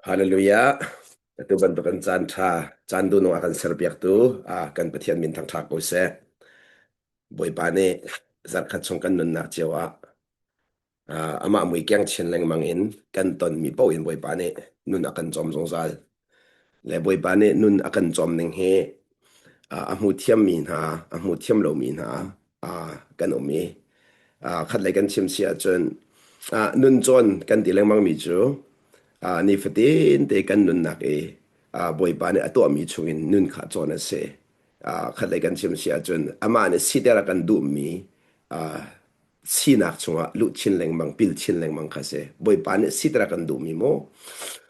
Hallelujah. Atu bantukin caan ṭha, caan dunung a kan serpiaktu ah kan Pathian min thangṭhat ko seh. Bawipa nih zarhkhat chung kan nunnak cio ah ah, amah mui keng chin lengmang in kan tonmi paoh in Bawipa nih nun a kan cawm zungzal. Le Bawipa nih nun a kan cawm ning hi ah, a hmu thiammi hna, a hmu thiam lomi hna ah, kan um i ah, khatlei kan chim si ahcun ah, nun cawn kan ti lengmangmi cu ah, nifatin te kan nunnak i ah, Bawipa nih a tuahmi chungin nun kha cawn a si. Ah, khatlei kan chim si ahcun amah nih siter a kan duhmi ah, sinak chungah luh chin lengmang pil chin lengmang kha si. Bawipa nih siter a kan duhmi mu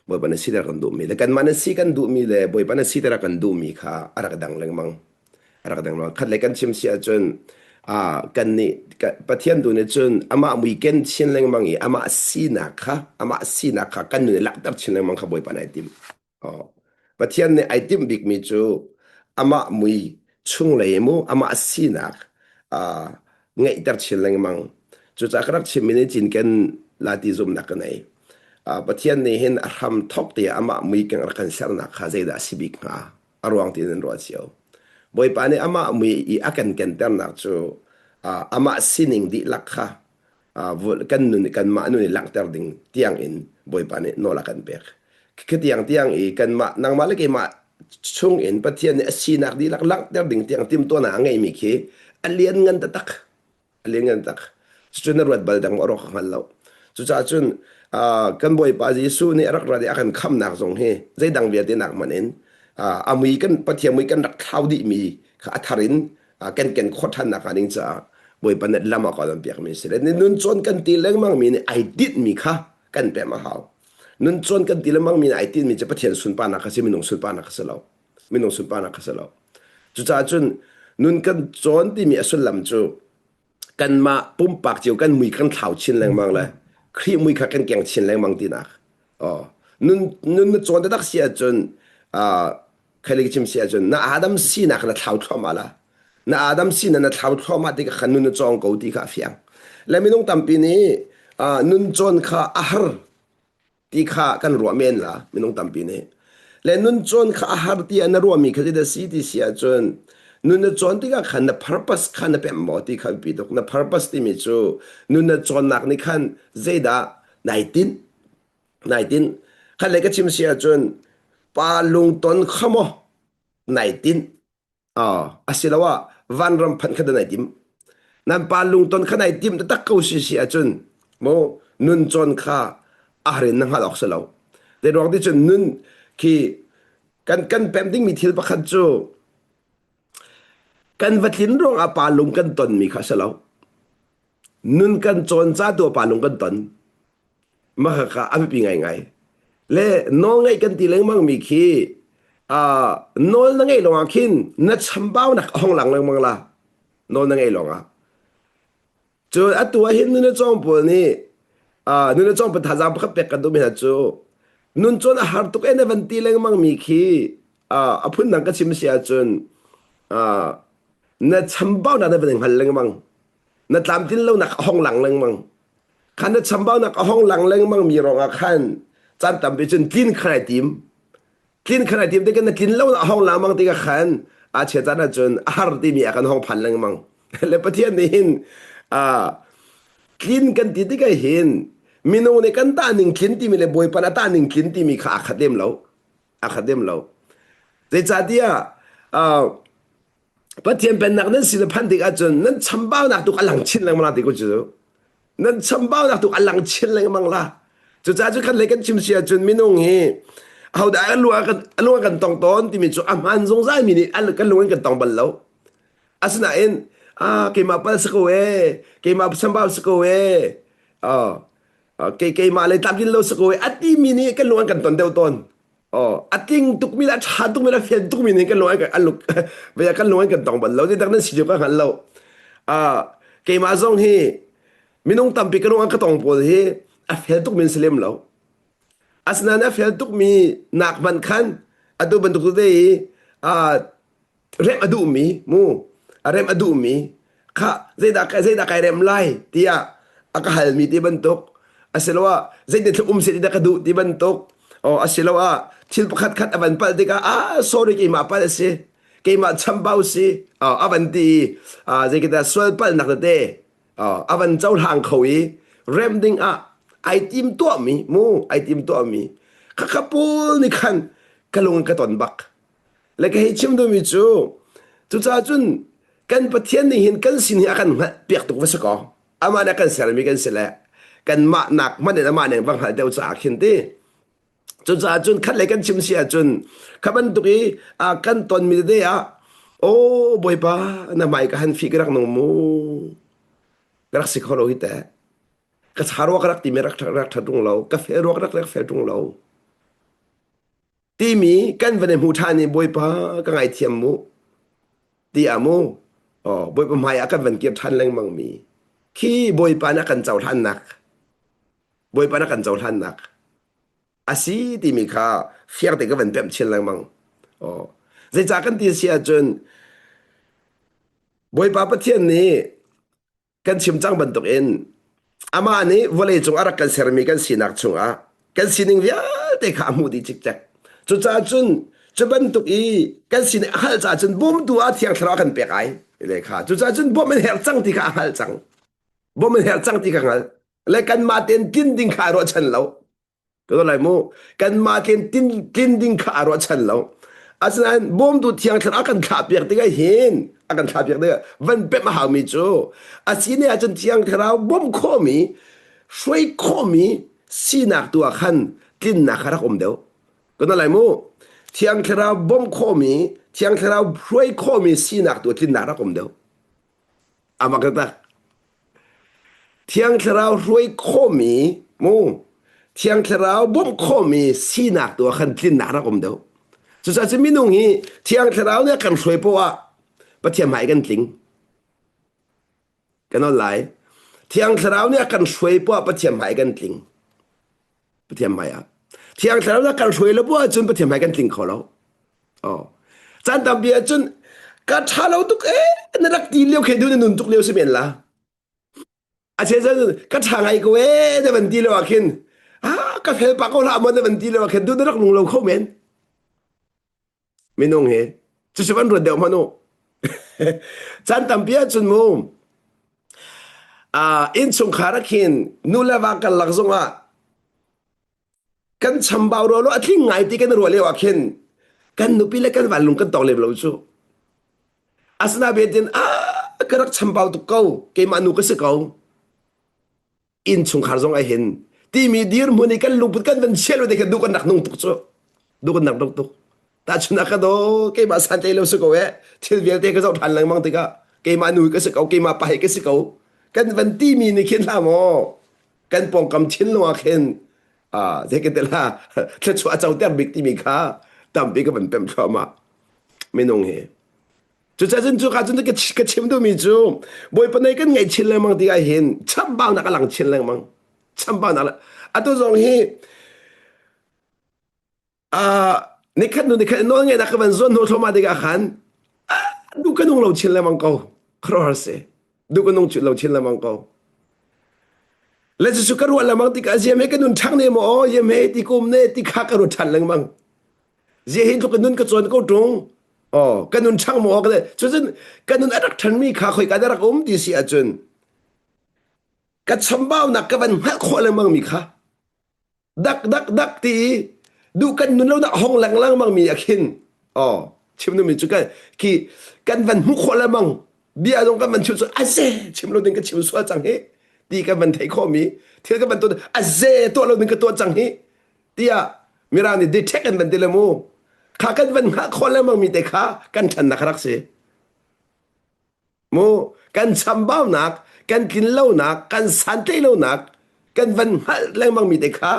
Bawipa nih siter a kan duhmi le kanmah nih si kan duhmi le Bawipa nih siter a kan duhmi kha a rak dang lengmang. A rak dang lengmang. Khatlei kan chim si ahcun ah kan nih Pathian tu nih cun amah mui ken chin lengmang i amah sinak kha amah sinak kha kan nun i langhter chin lengmang kha Bawipa nih ai tim. Oh. Pathian nih ai timh bikmi cu amah mui chunglei mu amah sinak uh, ngeihter chin lengmang. Cucaah ka rak chimmi nih cinken la ti zumhnak ka nei. Uh, Pathian nih hin a hram thok te amah mui keng rak kan sernak kha zeidah a si bik hnga? A ruang tiin an ruah cio. Bawipa nih amah mui i a kan kenternak cu uh, amah sining dihlak kha kan nun kanmah nun i langhter ding tiang in Bawipa nih nawl a kan pek. Khi tiang tiang i kanmah nangmah le keimah chung in Pathian nih a sinak dihlak langhter ding tiang timtuahnak a ngeimi khi a lian ngan taktak. A lian ngan tak. Cucu na ruat bal dang maw rawk ka hngal lo. Cucaah cun kan Bawipa Jesuh nih a rak rat i a kan khamnak zong hi zeidang vialte nak hmanh in a mui kan Pathian mui kan rak thlau dihmi kha a thar in kan ken khawh ṭhannak hnga ding caah Bawipa nih lam a kan piakmi si le nun cawn kan ti lengmang mi nih ai tinhmi kha kan pem a hau. Nun cawn kan ti lengmang mi nih ai tinhmi cu Pathian sunparnak kha si minung sunparnak kha si lo. Minung sunparnak kha si lo. Cucaah cun nun kan cawn timi a sullam cu kanmah pumpak cio kan mui kan thlau chin lengmang le Khrih mui kha kan keng chin lengmang tinak. Oh, nun nun na cawn taktak si ahcun uh, khali chim si ahcun na Adam sinak na thlau thluahmah la. Na Adam sinak na thlau thluahmah ti kha nun na cawng ko ti kha a fiang. Le minung tampi nih uh, nun cawn kha a har ti kha kan ruah men la minung tampi nih le nun cawn kha a har ti ah na ruahmi kha zeidah si ti si ahcun nun na cawn tikah khan na purpose kha na pemh maw ti kha biapi tuk na purpose timi cu nun na cawnnak nih khan zeidah nai tinh nai tinh khat le ka chim si ahcun pa lungton kha maw nai tinh Asiloah vanram phanh kha nan ai tim. Nan pa lungton kha nai tim taktak ko si si ahcun mu nun cawn kha a har in na hngalh awk si lo. Te ruang ti cun nun khi kan kan pem dingmi thil pakhat cu kan va tlin ruangah pa lung kan tonmi kha si lo. Nun kan cawn ca tu pa lung kan ton. Mah kha a biapi ngaingai. Le nawlngaih kan ti lengmang mi khi uh, nawl na ngeih lawngah khin na chambaunak a hong lang lengmang la. Nawl na ngeih lawngah. Cun atu ah hin nun a cawng pawl nih uh, nun a cawng pa thazaang pakhat pek kan duhmi hna cu nun cawn a har tuk e na van ti lengmang mi khi uh, a phundang ka chim si ahcun uh, na chambaunak na van hngal lengmang. Na tlamtlin lonak a hong lang lengmang. Khan na chambaunak a hong lang lengmang mi ruangah khan caan tampi cun tlin khan ai tim. Tlin khan ai tim tikah na tlin lo a hong lengmang tikah khan a chia caan ahcun a har timi a kan hong phan lengmang. Le Pathian nih hin tlin kan ti tikah hin minung nih kan tah ning tlin timi le Bawipa a tah ning tlin timi kha aa khat lem lo. Aa khat lem lo. Zeicahtiah Pathian pennak nan sin a phanh tik ahcun nan chambaunak tuk a lang chin lengmang la ti ko cu. Nan chambaunak tuk a lang chin lengmang la. Cucaah cu khat lei kan chim si ahcun minung hi ahodah a lung kan a lung kan tong tawn timi cu a hmaan zungzal mi nih kan lung in kan tong bal lo. Asinain ah keimah pal si ko ee, keimah chambau si ko ee, oh, kei keimah le tlamtlin lo si ko ee a timi nih kan lung an kan ton deuh tawn. Oh, a tling tukmi le a ṭha tukmi le a fian tukmi nih kan lung an luk vei kan lung an kan tong bal lo. Zeidak nan si cu ka hngal lo. Ah, keimah zong hi minung tampi ka lung an ka tong pawl hi a fel tukmi an si lem lo. Asinain a fel tukmi nak hmanh khan atu bantuk tete i ah remh a duhmi mu a remh a duhmi kha zeidah zeidah kai remh lai tiah a ka halmi ti bantuk asiloah zeitin thluk um seh ti dah ka duh ti bantuk O asiloah thil pakhat khat a van palh tikah ah sorry keimah palh a si keimah chambau si a van ti i zeikidah sual palhnak tete a van cohlang kho i rem ding ah ai tim tuahmi mu ai tim tuahmi khakha paul nih khan ka lung ka ton bak le ka hei chim duhmi cu cucaah cun kan Pathian nih hin kan sin hi a kan hngalh piak tuk va si kaw amah nih a kan sermi kan si le kanmah nak hmanh in amah nih va hngalh deuh caah khin ti cucaah cun khat lei kan chim si ahcun kha bantuk i kan tonmi tete ah aw bawipa na hmai ka han fi ka rak nung mu ka rak si kho lo hi teh ka cha rua ka rak timi rak rak ṭha ṭung lo ka fel rua ka rak rak fel ṭung lo timi kan van i hmu ṭhan i bawipa ka ngaithiam mu tiah mu oh bawipa hmai ah kan van kir ṭhan lengmang mi khi bawipa nih a kan cohlannak bawipa nih a kan cohlannak a si timi kha fiang te ka van pemh chin lengmang oh zeicah kan ti si ahcun bawipa pathian nih kan chim cang bantukin amah nih vawleicung a rak kan sermi kan sinak chungah kan sining vialte kha a hmuh dih cikcek. Cucaah cun cu bantuk i kan sining a hngalh caah cun bawmtu ah Thiang Thlarau a kan pek ai le kha. Cucaah cun bawmh an herh cang ti kha a hngalh cang. Bawmh an herh cang ti kha hngalh. Le kanmah tein tlin ding kha a ruahchan lo. Ka lai mu kanmah tlin tlin ding kha a ruahchan lo. Asinain bawmtu thiang thlarau a kan thlah piak tikah hin a kan thlah piak tikah van pemh a haumi cu a si ne ahcun thiang thlarau bawmh khawhmi hruai khawhmi sinak tu ah khan tlinnak kha rak um deuh. Ka lai mu thiang thlarau bawmh khawhmi thiang thlarau hruai khawhmi sinak tu tlinnak rak um deuh. Amak taktak. Thiang Thlarau hruai khawhmi mu Thiang Thlarau bawmh khawhmi sinak tu ah khan tlinnak rak um deuh. Cucaah cun minung hi Thiang Thlarau nih a kan hruai poah ah Pathian hmai kan tling. Kan ol lai. Thiang Thlarau nih a kan hruai poah Pathian hmai kan tling. Pathian hmai ah. Thiang Thlarau nih a kan hruai lo poah ahcun Pathian hmai kan tling kho lo. Oh. Caan tampi ahcun ka ṭha lo tuk ee na rak ti lio khe du na nun tuk lio si men la. A che cun ka ṭha ngai ko ee na van ti lo ah khin ah ka fel pa ko hlah maw na van ti lo ah khin du na rak nung lo kho men. Minung hi cucu van ruat deuh hmanh u. Caan tampi ahcun mu ah innchungkhar ah khin nu le va karlak zongah Kan chambau rua lo a tling ngai ti kan ruah lio ah khin kan nupi le kan vanlung kan tong lem lo cu. Asinain ah ka rak chambau tuk ko keimah nu ka si ko inn chungkhar zong ai hin timi dirhmun i kan lungput kan van chiah lo te khan duh kan rak nung tuk cu duh kan rak nung tuk tahchun ah ka do keimah santlai lo si ko eh thil vialte ka zoh ṭhan lengmang tikah keimah nu ka si ko keimah pa hi ka si ko kan van timi nih khin hlah maw kan pawngkam thinlung ah khin zeikanti la thluachuah a coter bik timi kha tampi ka van pemh thluahmah minung hi cucaah cun cuka cun ka chim duhmi cu bawipa nei kan ngaih chin lengmang ti ah hin chambaunak a lang chin lengmang chambaunak atu zong hi Nikhat hnu nikhat nawl ngeihnak ka van zuan hnu thluahmah tikah khan duh ka nung lo chin lengmang ko. Khuaruahhar si. Duh ka nung lo chin lengmang ko. Le cucu ka ruah lengmang tikah ziam he ka nun ṭhang ne maw ziam he ti kum ne ti kha ka ruat ṭhan lengmang. Zia hin tluk in nun ka cawn ko ṭung. Oh, ka nun ṭhang maw ka cucun ka nun a rak ṭhanmi kha khoi ka rak um ti si ahcun ka chambaunak ka van hngalh khawh lengmang mi kha dak dak dak ti i duh kan nun lo dah hong lengmang mi a khin oh chim nu mi cu kan khi kan van hmuh khawh lengmang bia zong kan van chim cu aze chim lo ding ka chim sual cang hi ti kan van theih khawh mi thil kan van tuah aze tuah lo ding ka tuah cang hi tiah mirang nih detect an van ti le mu kha kan van hngah khawh lengmang mi te kha kan ṭhannak rak si Mu kan chambaunak, kan tlinlonak, kan santlaihlonak kan van hngalh lengmang mi te kha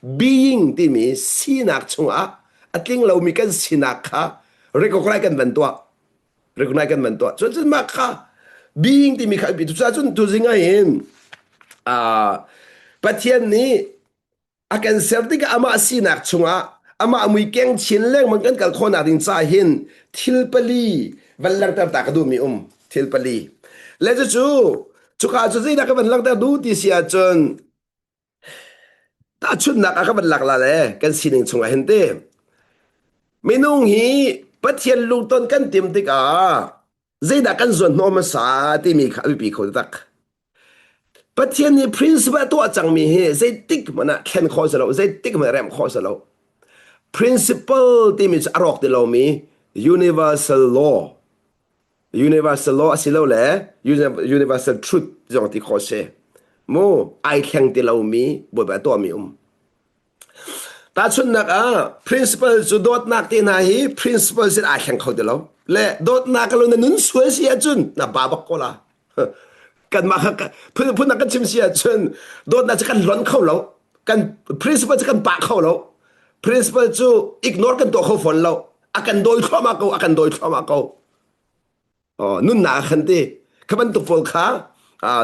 being timi sinak chungah a tling lomi kan sinak kha recognize kan van tuah. Recognize kan van tuah. Cun cun mah kha being timi kha cucaah cun tuzing ah hin Pathian nih a kan ser tikah amah sinak chungah amah mui keng chin lengmang kan kal khawhnak ding ca hin thil pali van langhter ta ka duhmi um thil pali le cucu cuka cu zeidah ka van langhter duh ti si ahcun ta. Tahchunhnak ah ka van lak la le kan sining chungah hin ti. Minung hi Pathian lungton kan tim tikah zeidah kan zuan hnawh hmasa timi kha a biapi kho taktak. Pathian nih principle a tuah cangmi hi zeitik hmanh ah thlen khawh si lo, zeitik hmanh ah remh khawh si lo. Principle timi cu a rawk ti lomi universal law, universal law asilole universal truth zong ti khawh si. Mu ai thleng ti lomi Bawipa tuahmi um. Tahchunhnak ah principle cu dawtnak te hna hi principle sin ai thleng kho ti lo. Le dawtnak lo na nun sual si ahcun na ba bak ko la. Kanmah kha phun phun kan chim si ahcun dawtnak cu kan lonh kho lo. Kan principle cu kan pah kho lo. Principle cu ignore kan tuah kho fawn lo. A kan dawi thluahmah ko, a kan dawi thluahmah ko. Oh, nunnak ah khan ti kha bantuk pawl kha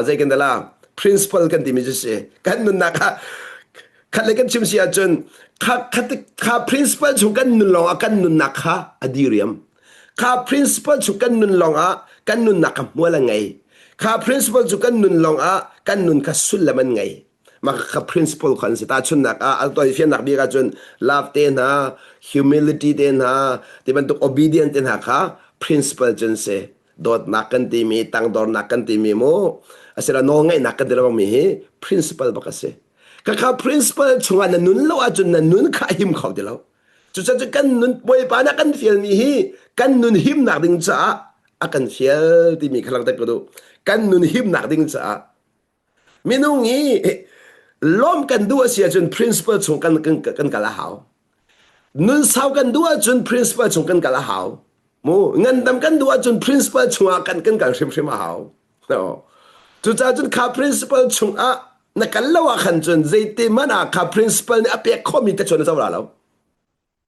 zei kan dala principle kan timi cu si kan nunnak ah khat le kan chim si ahcun kha kha kha principle chung kan nun lawng ah kan nunnak kha a diriam kha principle chung kan nun lawng ah kan nunnak kha hmual a ngei kha principle cu kan nun lawng ah kan nun kha sullam an ngei mah kha principle kha an si tahchunhnak ah a tawifiannak bik ahcun love te hna humility te hna ti bantuk obedient te hna kha principle cun si dawtnak kan timi tangdornak kan timi mu asila nawlngaihnak kan ti lengmang mi hi principle bak a si kha principle chungah na nun lo ahcun na nun kha a him kho ti lo cucaah kan nun bawipa nih a kan fialmi hi kan nun himnak ding caah a kan fial timi kha langhter ka duh kan nun himnak ding caah Minung hi lawmh kan duh a si ahcun principle chung kan, kan, kan kal a hau. Nun sau kan duh ahcun principle chung kan kal a hau. Mu ngandam kan duh ahcun principle chungah kan kan kal hrimhrim a hau. No. Cucaah cun kha principle chungah na kal lo ah khan cun zeiti hmanh ah kha principle nih a pek khawhmi te cun na co la lo.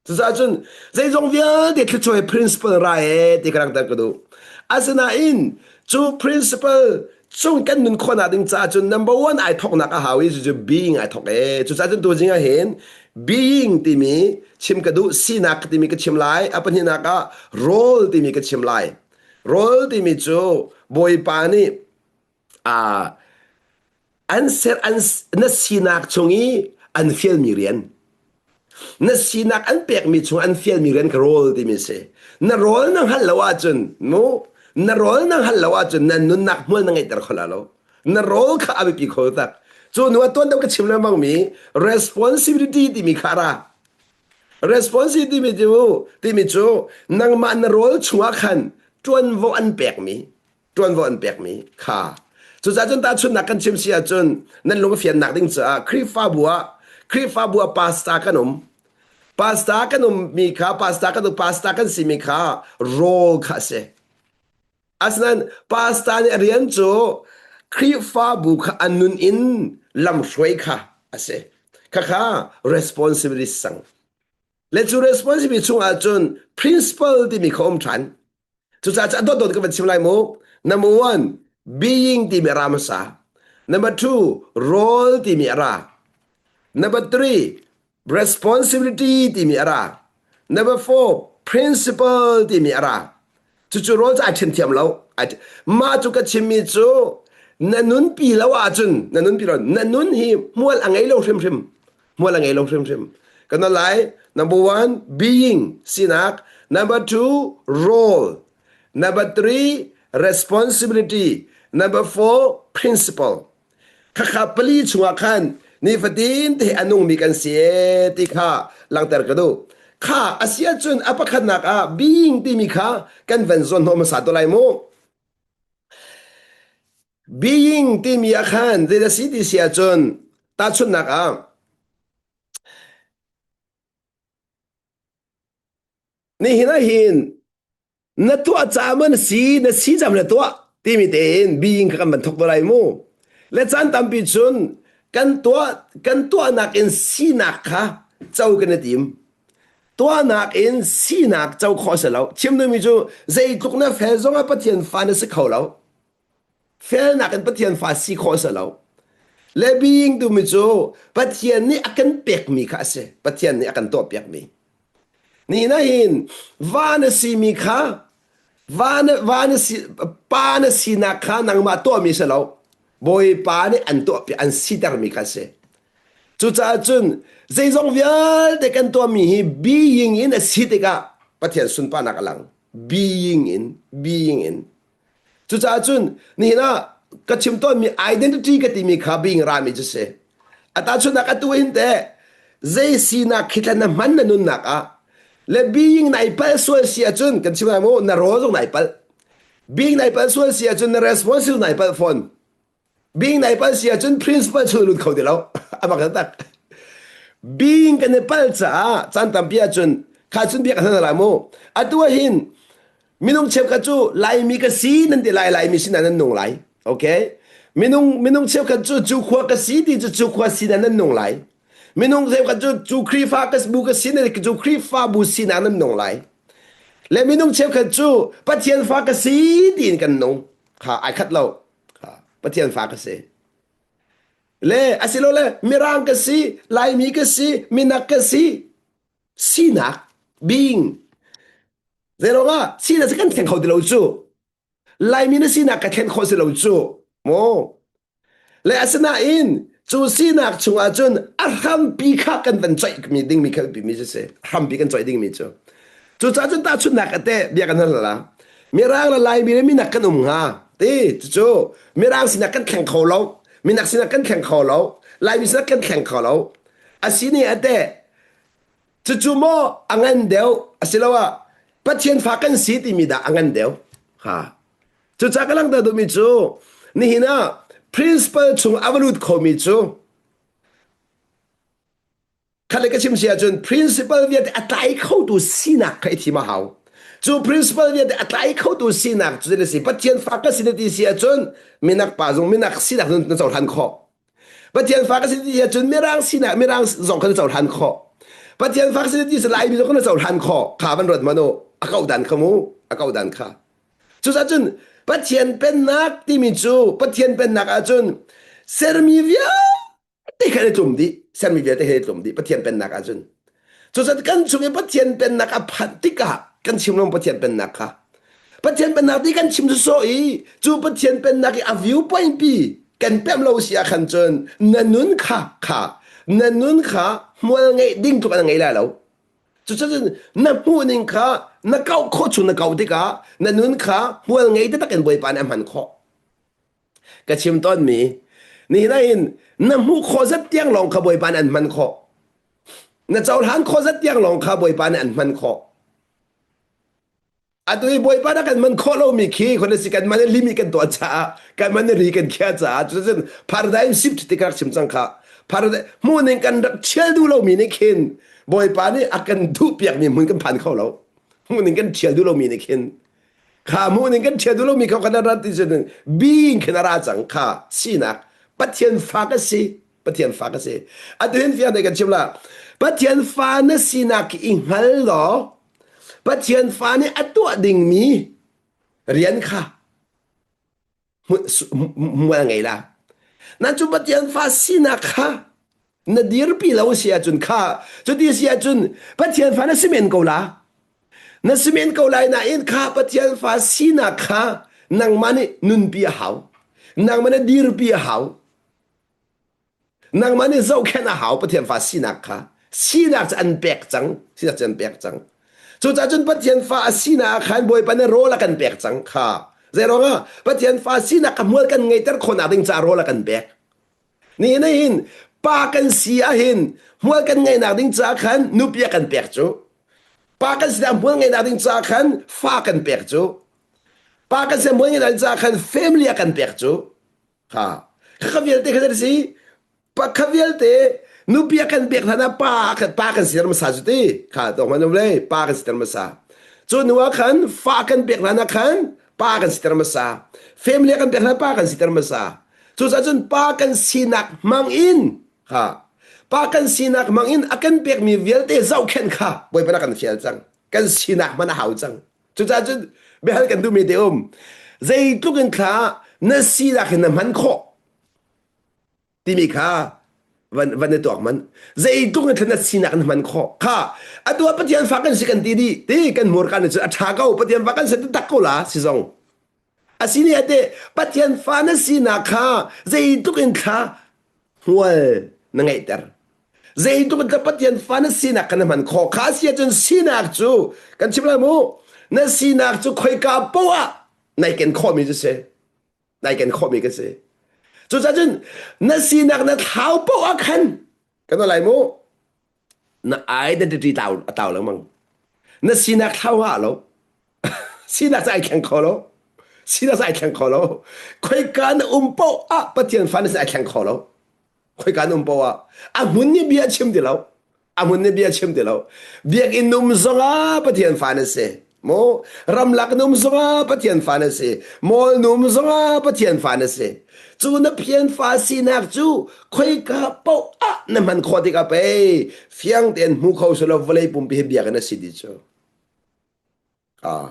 Cucaah cun zeizong vialte thluachuah principle ra e ti ka langhter ka duh. Asinain cu principle cung kan nun khawhnak ding caah cun number one ai thawknak a hau i cucu being ai thawk e. Cucaah cun tuzing ah hin being timi chim ka duh, sinak timi ka chim lai, a pahnihnak ah role timi ka chim lai. Role timi cu Bawipa nih uh, an ser an na sinak chung i an fialmi rian na sinak an pekmi chung an fialmi rian ka rawl timi si na rawl na hngalh lo ahcun mu na rawl na hngalh lo ahcun na nunnak hmual na ngeihter kho la lo na rawl kha a biapi kho tak cu nu ah tuan deuh ka chim lengmang mi responsibility timi kha ra responsibility timi cu timi cu nangmah na rawl chungah khan ṭuanvo an pekmi ṭuanvo an pekmi kha cucaah cun tahchunhnak kan chim si ahcun nan lung a fiannak ding caah Khrihfabu ah Khrihfabu ah pastor kan um pastor kan ummi kha pastor kan pastor kan simi kha role kha a si asinain pastor nih a rian cu Khrihfabu kha a nun in lamhruai kha a si khakha responsibility sang le cu responsibility chungah cun principle timi kha um ṭhan Cucaah a dawtdawt ka van chim lai mu. Number one, being timi a ra hmasa. Number two, role timi a ra. Number three, responsibility timi a ra. Number four, principle timi a ra. Cucu role cu ai ṭhen thiam lo. Mah cu ka chimmi cu na nunpi lo ahcun na nunpi lo na nun hi hmual a ngei lo hrimhrim. Hmual a ngei lo hrimhrim. Kan lai number one being sinak number two role number three responsibility number four principle khakha pali chungah khan nifatin te a nungmi kan si e ti kha langter ka duh kha a si ahcun a pakhatnak ah being timi kha kan van zawn hnawh hmasa to lai mu Being timi ah khan zeidah si ti si ahcun tahchunhnak ah nihin ah hin na tuah caah maw na si na si cam na tuah timi tein being kha kan van thawk lai mu le caan tampi cun kan tuah kan tuahnak in sinak kha co kan i tim tuahnak in sinak co khawh si lo chim duhmi cu zeitluk na fel zongah Pathian fa na si kho lo Felnak in Pathian fa si khawh a si lo. Le being timi cu Pathian nih a kan pekmi kha a si. Pathian nih a kan tuahpiakmi. Nihin ah hin va na simi kha va na, va na si, pa na sinak kha nangmah tuahmi si lo. Bawipa nih an tuahpiak an sitermi kha a si. Cucaah cun zeizong vialte kan tuahmi hi being in a si tikah Pathian sunparnak a lang. Being in, being in. Cucaah cun nihin ah ka chim tawnmi identity ka timi kha being rami cu si. A tahchunhnak atu hin teh zei sinak khi tla na hman na nunnak ah le being nai palh sual si ahcun kan chim lai mu na rawl zong nai palh. Being nai palh sual si ahcun na responsible nai palh fawn. Being nai palh si ahcun principal chung lut kho ti lo. A bak tak. Being kan i palh caah caan tampi ahcun kha cun bia ka hna lai mu. Atu ah hin minung cheukhat cu Laimi ka si nan ti lai Laimi sinah nan nung lai. Okay? Minung minung cheukhat cu cu khua ka si ti cu cu khua sinah nan nung lai. Minung cheukhat cu cu Khrihfa ka bu ka si nan cu Khrihfa bu sinah nan nung lai. Le minung cheukhat cu Pathian fa ka si tiin kan nung. Kha ai khat lo. Pathian fa ka si. Le asilole Mirang ka si, Laimi ka si, Minak ka si, sinak, being. Zeiruangah sinak cu kan thleng kho ti lo cu. Laimi na sinak ka thlen khawh si lo cu. Maw? Le asinain cu sinak chungah cun a hrampi kha kan van coih mi dingmi kha mi cu si. Hrampi kan coih dingmi cu. Cucaah cun tahchunhnak a te bia kan hal la. Mirang le Laimi le minak kan um hnga. Ti cucu Mirang sinak kan thleng kho lo. Minak sinak kan thleng kho lo. Laimi sinak kan thleng kho lo. Asi nih a te cucu maw a ngan deuh asiloah Pathian fa kan si timi dah a ngan deuh. Ha. Cucaah ka langhter duhmi cu nihin ah principal chung a va lut khomi cu khat le ka chim si ahcun principal vialte a tlai khotu sinak kha i thim a hau. Cu principal vialte a tlai khotu sinak cu a si Pathian fa ka si na ti si ahcun minak pa zong minak sinak na cohlan khawh. Pathian fa ka si ti ahcun mirang sinak mirang zong kha na cohlan khawh. Pathian fa ka si ti si Laimi zong kha na cohlan khawh. Kha van ruat hmanh u. A kauh dan kha mu. A kauh dan kha. Cucaah cun Pathian pennak timi cu Pathian pennak ahcun sermi vialte kha an i tlum dih. Sermi vialte he i tlum dih Pathian pennak ahcun. Cucaah kan chung i Pathian pennak a phanh tikah kan chim lo Pathian pennak kha. Pathian pennak ti kan chim sawsawh i cu Pathian pennak i a viewpoint pi kan pemh lo si ah khan cun na nun kha kha na nun kha hmual ngeih ding tluk an ngei lai lo. Cucun na hmuhning kha na kauh khawh chung na kauh tikah na nun kha hmual ngei taktak in Bawipa nih a hman khawh. Ka chim tawnmi nihin ahhin na hmuh khawh zat tiang lawng kha Bawipa nih an hman khawh. Na cohlan khawh zat tiang lawng kha Bawipa nih an hman khawh. Atu i Bawipa na kan man khawh lomi khi khon si kan man limit kan tuah caah kan man ri kan khiah caah cucun paradigm shift ti ka rak chim cang kha paradigm hmuhning kan rak chial duh lomi nih khin Bawipa nih a kan duh piakmi hmun kan phan kho lo hmuhning kan thial duh lomi nih khin kha hmuhning kan thial duh lomi kha kan rat ti cun being khin a ra cang kha sinak Pathian fa ka si Pathian fa ka si atu hin fiang te kan chim la Pathian fa na sinak i hngal law Pathian fa nih a tuah dingmi rian kha hmual ngei la. Nan cu Pathian fa sinak kha na dirpi lo si ahcun kha cuti si ahcun Pathian fa na si men ko la. Na si men ko lai nain kha Pathian fa sinak kha nangmah nih nunpi a hau. Nangmah nih dirpi a hau. Nangmah nih zohkhenh a hau Pathian fa sinak kha. Sinak cu an pek cang. Sinak cu an pek cang. Cucaah cun Pathian fa a sinak ah khan Bawipa nih rawl a kan pek cang kha. Zeiruangah Pathian fa sinak kha hmual kan ngeihter khawhnak ding caah rawl a kan pek. Nihin ah hin pa kan si ahhin hmual kan ngeihnak ding caah khan nupi a kan pek cu. Pa kan sinak hmual ngeihnak ding caah khan fa kan pek cu. Pa kan si hmual ngeihnak ding caah khan family a kan pek cu. Ha. Kha vialte kha si pa kha vialte nupi a kan pek hlan ah pa kan pa kan siter hmasa cu ti kha to man le pa kan siter hmasa cu nu ah khan fa kan pek hlan ah khan pa kan siter hmasa family kan pek hlan pa kan siter hmasa cu cun pa kan sinak hmang in ha pa kan sinak hmang in a kan pekmi vialte zohkhenh kha bawipa kan fial cang kan sinak hman a hau cang Cucaah cun biahal kan duhmi te um. Zeitluk in thla na sinak hin na hman khawh timi kha van van i tuak man. Zeitluk in thla na sinak na hman khawh kha atu ah Pathian fa kan si kan ti dih ti kan hmurka nih cun a ṭha ko Pathian fa kan si tak ko la si zong. Asini ate Pathian fa na sinak kha zeitluk in thla hmual na ngeihter. Zeitluk in Pathian fa na sinak kha na hman khawh. Kha si ahcun sinak cu kan chim lai mu. Na sinak cu khoika poah ah nai ken khawhmi cu si. Nai ken khawhmi ka si. Cucaah cun na sinak na thlau poah ah khan kan lai mu. Na identity tlau a tlau lengmang. Na sinak thlau ha lo. Sinak cu ai thleng kho lo. Sinak cu ai thleng kho lo. Khoika na um poah ah Pathian fa na si ai thleng kho lo. Khoika na um poah ah a hmun nih bia chim ti lo. A hmun nih bia chim ti lo. Biakinn um zongah Pathian fa na si. Mu ramlak na um zongah Pathian fa na si. Mawl na um zongah Pathian fa na si. Cu na Pathian fa sinak cu khoika paoh ah na hman khawh tikah pei fiang tein hmu kho selaw vawlei pumpi hi biakinn a si ti cu. Ah.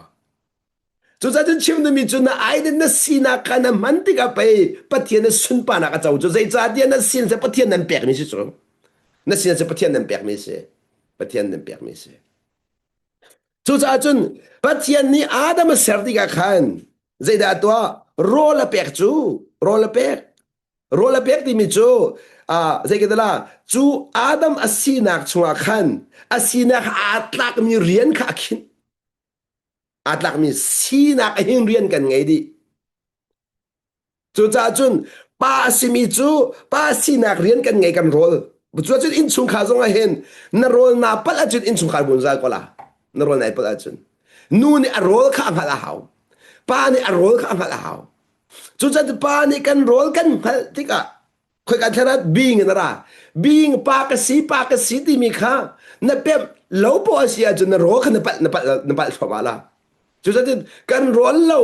Cucaah cun chim duhmi cu na aiden na sinak kha na hman tikah pei Pathian na sunparnak a co cu zeicahtiah na sin cu Pathian nan pekmi si cu. Na sin cu Pathian nan pekmi si. Pathian nan pekmi si. Cucaah cun Pathian nih Adam a ser tikah khan zeidah a tuah? Rawl a pek cu. Rawl a pek. Rawl a pek timi cu uh, zeikedala cu Adam a sinak chungah khan a sinak aa tlakmi rian kha a khinh. Aa tlakmi sinak a hin rian kan ngei dih. Cucaah cun pa a simi cu pa sinak rian kan ngei kan rawl. Cuacun innchungkhar zong ah hin na rawl naa palh ahcun innchungkhar bunzal ko la. Na rawl nai palh ahcun. Nu nih a rawl kha a hngalh a hau. Pa nih a rawl kha a hngalh a hau. Cucaah pa nih kan rawl kan hngalh tikah khoika thlan being in a ra. Being pa ka si pa ka si timi kha na pemh lo poah a si ahcun na rawl kha na palh na palh na palh thluahmah la. Cucaah kan rawl lo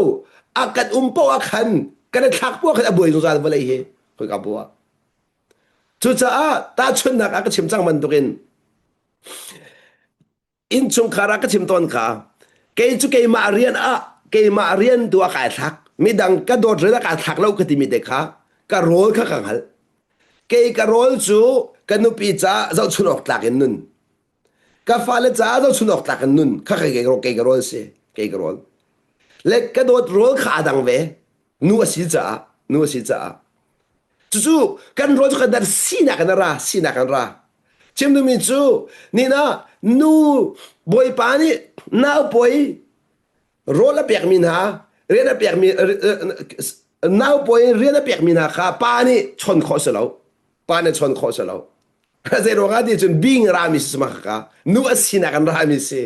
a kan um poah khan kan i thlak poah khan a buai zungzal vawlei hi khoika poah. Cucaah tahchunhnak ah ka chim cang bantukin Innchungkhar ah ka chim tawn kha kei cu keimah rian ah keimah rian tu ah kai thlak midang ka dawt rian ah kaa thlak lo ka timi te kha ka rawl kha ka hngalh kei ka rawl cu ka nupi caah zohchun awk tlak in nun ka fale caah zohchun awk tlak in nun kha kei kei ka rawl si kei ka rawl le ka dawt rawl kha a dang ve nu a si caah nu a si caah Cucu kan rawl cu kan dar sinak in a ra, sinak in ra. Chim duhmi cu nina nu bawipa nih naupawi rawl a pekmi hna, rian a pekmi naupawi rian a pekmi hna kha pa nih chon khawh si lo. Pa nih chon khawh si lo. Zei ruangah ti cun bing rami si sama kha nu a sinak an rami si.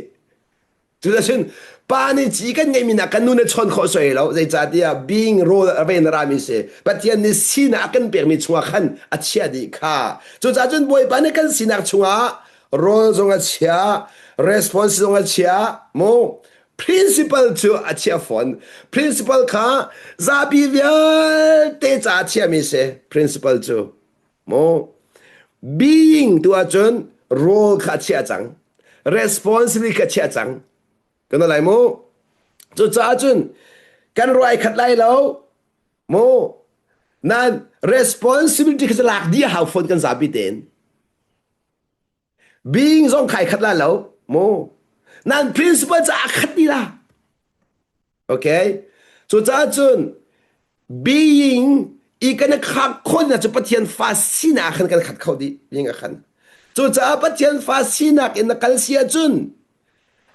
Cuticun pa nih ci kan ngeihmi nak kan nu nih chawn khawh soi lo zeicahtiah being role a ve na rami si Pathian nih sinak a kan pekmi chungah khan a chiah dih kha cucaah cun Bawipa nih kan sinak chungah role zong a chia response zong a chia mu principle cu a chia fawn principle kha zapi vialte ca a chiami si principle cu Mu being tu ahcun role kha a chiah cang. Responsibility kha a chiah cang. Kan lai mu. Cucaah cun kan ruai khat lai lo. Mu nan responsibility kha lak dih a hau fawn kan zapi tein. Being zong khai khat la lo. Mu nan principle ca a khat ti la. Okay? Cucaah cun being i kan i khak khawhnak cu Pathian fa sinak khan kan khat kho dih ning a khan. Cucaah Pathian fa sinak in na kal si ahcun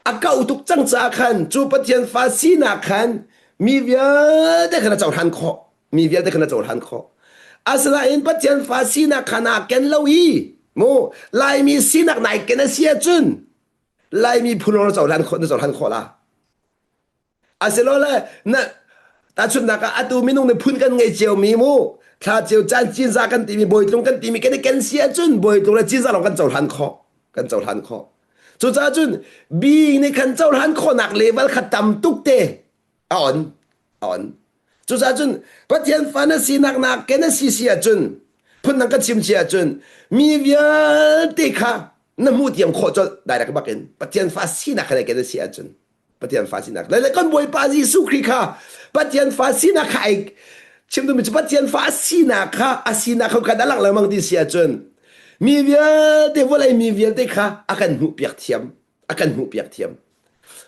a kauh tuk cang caah khan cu Pathian fa sinak khan mi vialte khan a cohlan khawh. Mi vialte khan a cohlan khawh. Asinain Pathian fa sinak kha naa ken lo i mu Laimi sinak nai ken a si ahcun Laimi phun lawng na cohlan khawh na cohlan khawh la. Asilole na tahchunhnak ah atu minung nih phun kan ngei ciomi mu thla ceu caan cinza kan timi bawitlung kan timi kan i ken si ahcun bawitlung le cinza lawng kan cohlan khawh kan cohlan khawh cucaah cun being nih kan cohlan khawhnak level kha tam tuk te a on a on cucaah cun Pathian fa na sinak nak ken a si si ahcun phundang ka chim si ahcun mi vialte kha na hmuh thiam khawh colh direct bakin Pathian fa sinak kha ken a si ahcun Pathian fa sinak le kan Bawipa Jesuh Khrih kha Pathian fa sinak kha ai chim duhmi cu Pathian fa sinak kha a sinak kha kan alak lengmang ti si ahcun mi vialte vawlei mi vialte kha a kan hmuh piak thiam a kan hmuh piak thiam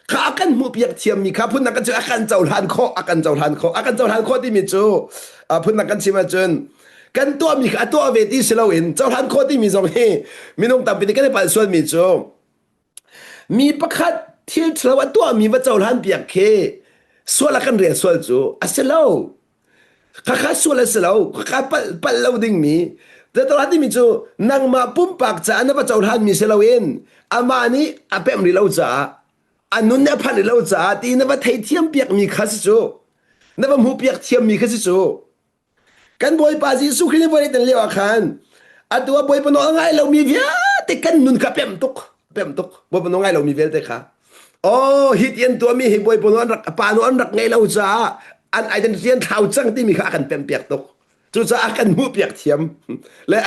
kha a kan hmuh piak thiam mi kha phundang kan cu a kan cohlan khawh a kan cohlan khawh a kan cohlan khawh timi cu phundang kan chim ahcun. Kan tuahmi kha a tuah ve ti si loin cohlan khawh timi zong hi minung tampi nih kan i palh sualmi cu mi pakhat thil ṭhalo a tuahmi va cohlan piak khi sual a kan rel sual cu a si lo. Khakha sual a si lo. Khakha palh, palh lo dingmi. Zeitolah timi cu nangmah pumpak caah na va cohlanmi si loin amah nih a pemh rih lo caah a nun nih a phanh rih lo caah ti na va theithiam piakmi kha si cu na va hmuh piak thiammi kha si cu Kan Bawipa Jesuh Khrih nih vawlei tan lio ah khan atu ah Bawipa nawl a ngai lomi vialte kan nun kha pemh tuk pemh tuk Bawipa nawl ngai lomi vialte kha oh hi ti an tuahmi hi Bawipa nawl an rak pa nawl an rak ngei lo caah an identity an thlau cang timi kha a kan pemh piak tuk cucaah kan hmuh piak thiam le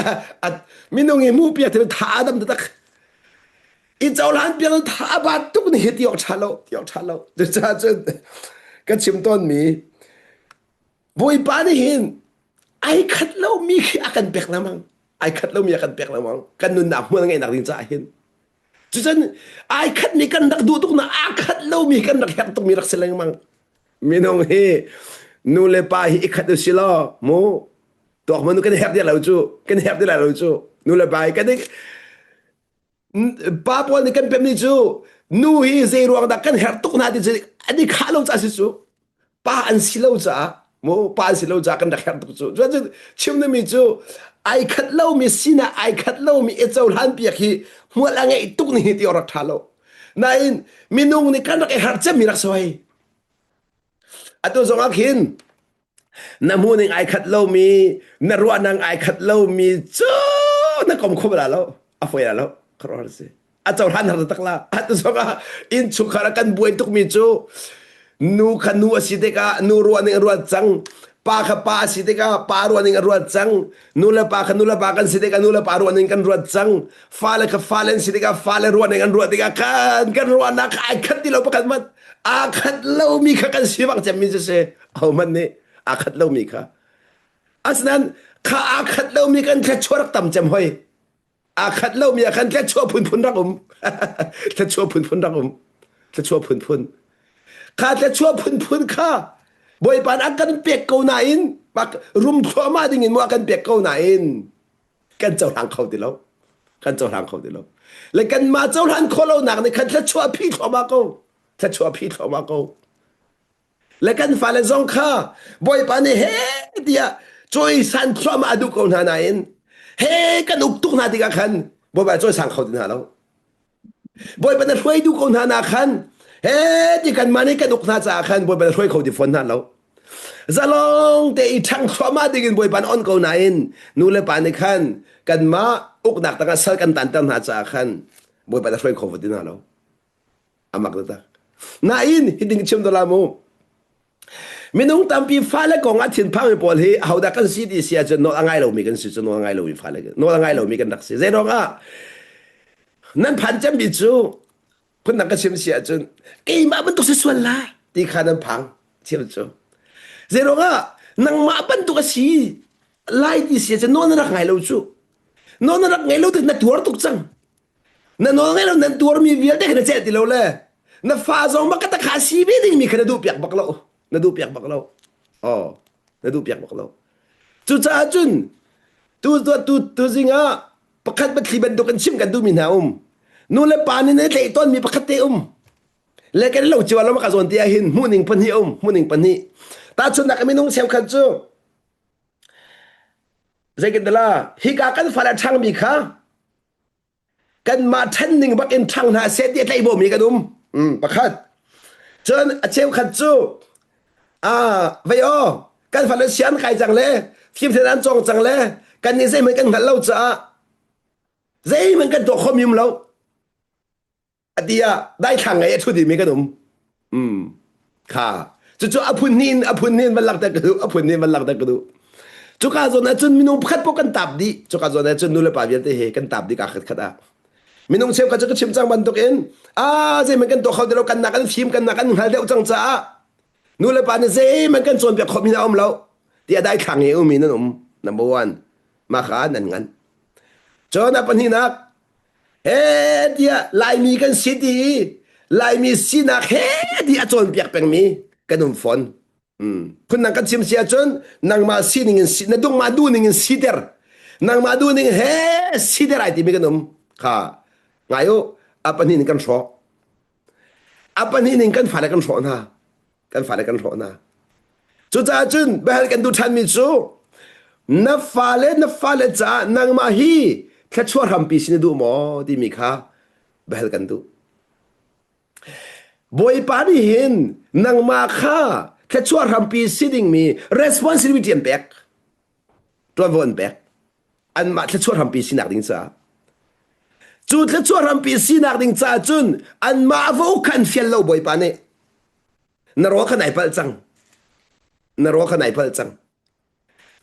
minung hi hmuh piak thiam tha adam taktak i cohlan piak tha ba tuk ni hi ti awk tha lo ti awk tha lo cucaah cun ka chim tawnmi Bawipa nih hin ai khat lomi khi a kan pek lengmang. Ai khat lomi a kan pek lengmang. Kan nunnak hmual ngeihnak ding caah hin. Cucun ai khatmi kan rak duh tuk na aa khat lomi kan rak herh tukmi rak si lengmang. Minung hi nu le pa hi i khat u si law mu tuak manu kan herh ti lo cu kan herh ti lai lo cu nu le pa hi kan i pa pawl nih kan pemmi cu nu hi zei ruang dah kan herh tuk hna ti cu an i khah lo caah si cu pa an si lo caah mu pa an si lo caah kan rak herh tuk cu cun chim nami cu ai khat lomi sinah ai khat lomi i cohlan piak hi hmual a ngeih tuk ni hi ti rak ṭha lo nain minung nih kan rak i harh cemmi rak si hoi atu zong ah khin Na hmuhning ai khat lomi, na ruahnak ai khat lomi cu na kom kho bala lo. A fawi la lo. Khuaruahhar si. A cohlan har tak la. Atu zong ah innchungkhar ah kan buai tukmi cu nu kha nu a si tikah nu ruahning a ruat cang. Pa kha pa a si tikah pa ruahning a ruat cang. Nu le pa kha nu le pa kan si tikah nu le pa ruahning kan ruat cang. Fale kha fale an si tikah fale ruahning an ruah tikah kan kan ruahnak ai khat ti lo pakhat hmanh. Aa khat lomi kha kan si bang cemmi cu si. Ahohmanh nih aa khat lomi kha. Asinain kha aa khat lomi kan thluachuah rak tam cem hoi. Aa khat lomi ah khan thluachuah phunphun rak um. Thluachuah phunphun rak um. Thluachuah phunphun. Kha thluachuah phunphun kha Bawipa nih a kan pek ko nain rum thluahmah ding in maw a kan pek ko nain kan cohlang kho ti lo. Kan cohlang kho ti lo. Le kanmah cohlan khawh lonak nih khan thluachuah phi thluahmah ko. Thluachuah phi thluahmah ko. Le kan fale zong kha Bawipa nih he tiah cawisan thluahmah a duh ko hna nain he kan uk tuk hna tikah khan Bawipa cawisang kho ti hna lo. Bawipa na hruai duh ko hna na khan he ti kanmah nih kan uk hna caah khan Bawipa na hruai kho ti fawn hna lo. Zalong te i ṭhang thluahmah dingin Bawipa na on ko nain nu le pa nih khan kanmah uknak tangah sal kan tanter hna caah khan Bawipa na hruai kho va ti hna lo. Amak taktak. Nain hitin chim dala mu. Minung tampi fale kong ah thinphangmi pawl hi ahodah kan si ti si ahcun nawl a ngai lomi kan si cu nawl a ngai lomi fale nawl a ngai lomi kan rak si. Zei ruangah nan phan cemmi cu phundang ka chim si ahcun keimah bantuk si sual la ti kha nan phang chim cu. Zei ruangah nangmah bantuk a si lai ti si ahcun nawl na rak ngai lo cu. Nawl na rak ngai lo tik na tuar tuk cang. Na nawl ngai lo nan tuarmi vialte kha na celh ti lo le na fa zong mah ka kha si ve dingmi kha na duh piak bak lo. Na duh piak bak lo. Oh, na duh piak bak lo. Cucaah cun tu tu tu tu zing ah pakhat pathli bantuk in chim kan duhmi hna um. Nu le pa nih nan tlaih tawnmi pakhat te um. Le kan lo cio lo ka zawn ti ah hin hmuhning pahnih um, hmuhning pahnih. Tahchunhnak minung cheukhat cu zeitin hika kan fale a ṭhangmi kha kanmah ṭhen ning bak in ṭhang hna seh ti a tlaih bawmi kan um pakhat cun a cheukhat cu vei aw kan fale sian kai cang le fimthiam an cawng cang le kan nih zeihmanh kan hngalh lo caah zeihmanh kan tuah khawh mi um lo ati ah daithlang ngei a ṭhu dimi kan um. Mm. Kha. Cucu a phun hnih in a phun hnih in van langhter ka duh. A phun hnih in van langhter ka duh. Cuka zawn ah cun minung pakhat paoh kan tap dih. Cuka zawn ah cun nu le pa vialte he kan tap dih ka khat khat ah. Minung cheukhat cu ka chim cang bantukin ah zeihmanh kan tuah kho ti lo kan nak an fim kan nak an hngal deuh cang caah nu le pa nih zeihmanh kan cawnpiak khawh mi hna um lo tiah daithlang i umi nan um number one mah kha nan ngan cun a pahnihnak He tiah Laimi kan si ti i Laimi sinak he ti a cawnpiak pengmi kan um fawn. Phundang kan chim si ahcun nangmah sining in si, na dungmah duhning in siter. Nangmah duhning he siter ai timi kan um. Kha ngai u, a pahnih in kan hrawh. A pahnih in kan fale kan hrawh hna. Kan fale kan hrawh hna. Cucaah cun biahal kan duh ṭhanmi cu na fale na fale caah nangmah hi thluachuah hrampi si na duh maw timi kha biahal kan duh. Bawipa nih hin nangmah kha thluachuah hrampi si dingmi responsibility an pek. Ṭuanvo an pek. Anmah thluachuah hrampi sinak ding caah. Cu thluachuah hrampi sinak ding caah cun anmah va uk kha an fial lo Bawipa nih. Na rawl kha nai palh cang. Na rawl kha nai palh cang.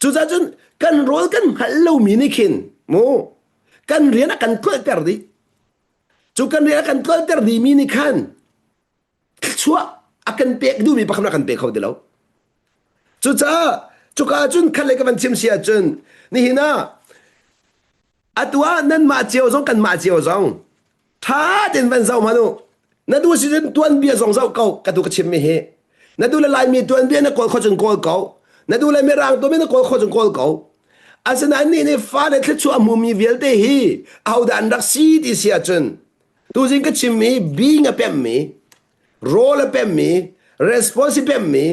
Cucaah cun kan rawl kan hngalh lomi nih khin mu kan rian a kan tlolhter dih. Cu kan rian a kan tlolhter dihmi nih khan thluachuah a kan pek duhmi pakhat a kan pe kho ti lo. Cucaah cuka ah cun khat le ka van chim si ahcun nihin ah atu ah nanmah cio zong kanmah cio zong ṭha tein van zoh hmanh u. Na duh si cun tuanbia zong zoh ko ka tu ka chimmi hi. Na duh le Laimi tuanbia na kawl kho cun kawl ko. Na duh le Mirang tuanbia na kawl kho cun kawl ko. Asinain nih nih fale thluachuah a hmumi vialte hi ahodah an rak si ti si ahcun tuzing ka chimmi bing a pemmi rawl a pemmi response a pemmi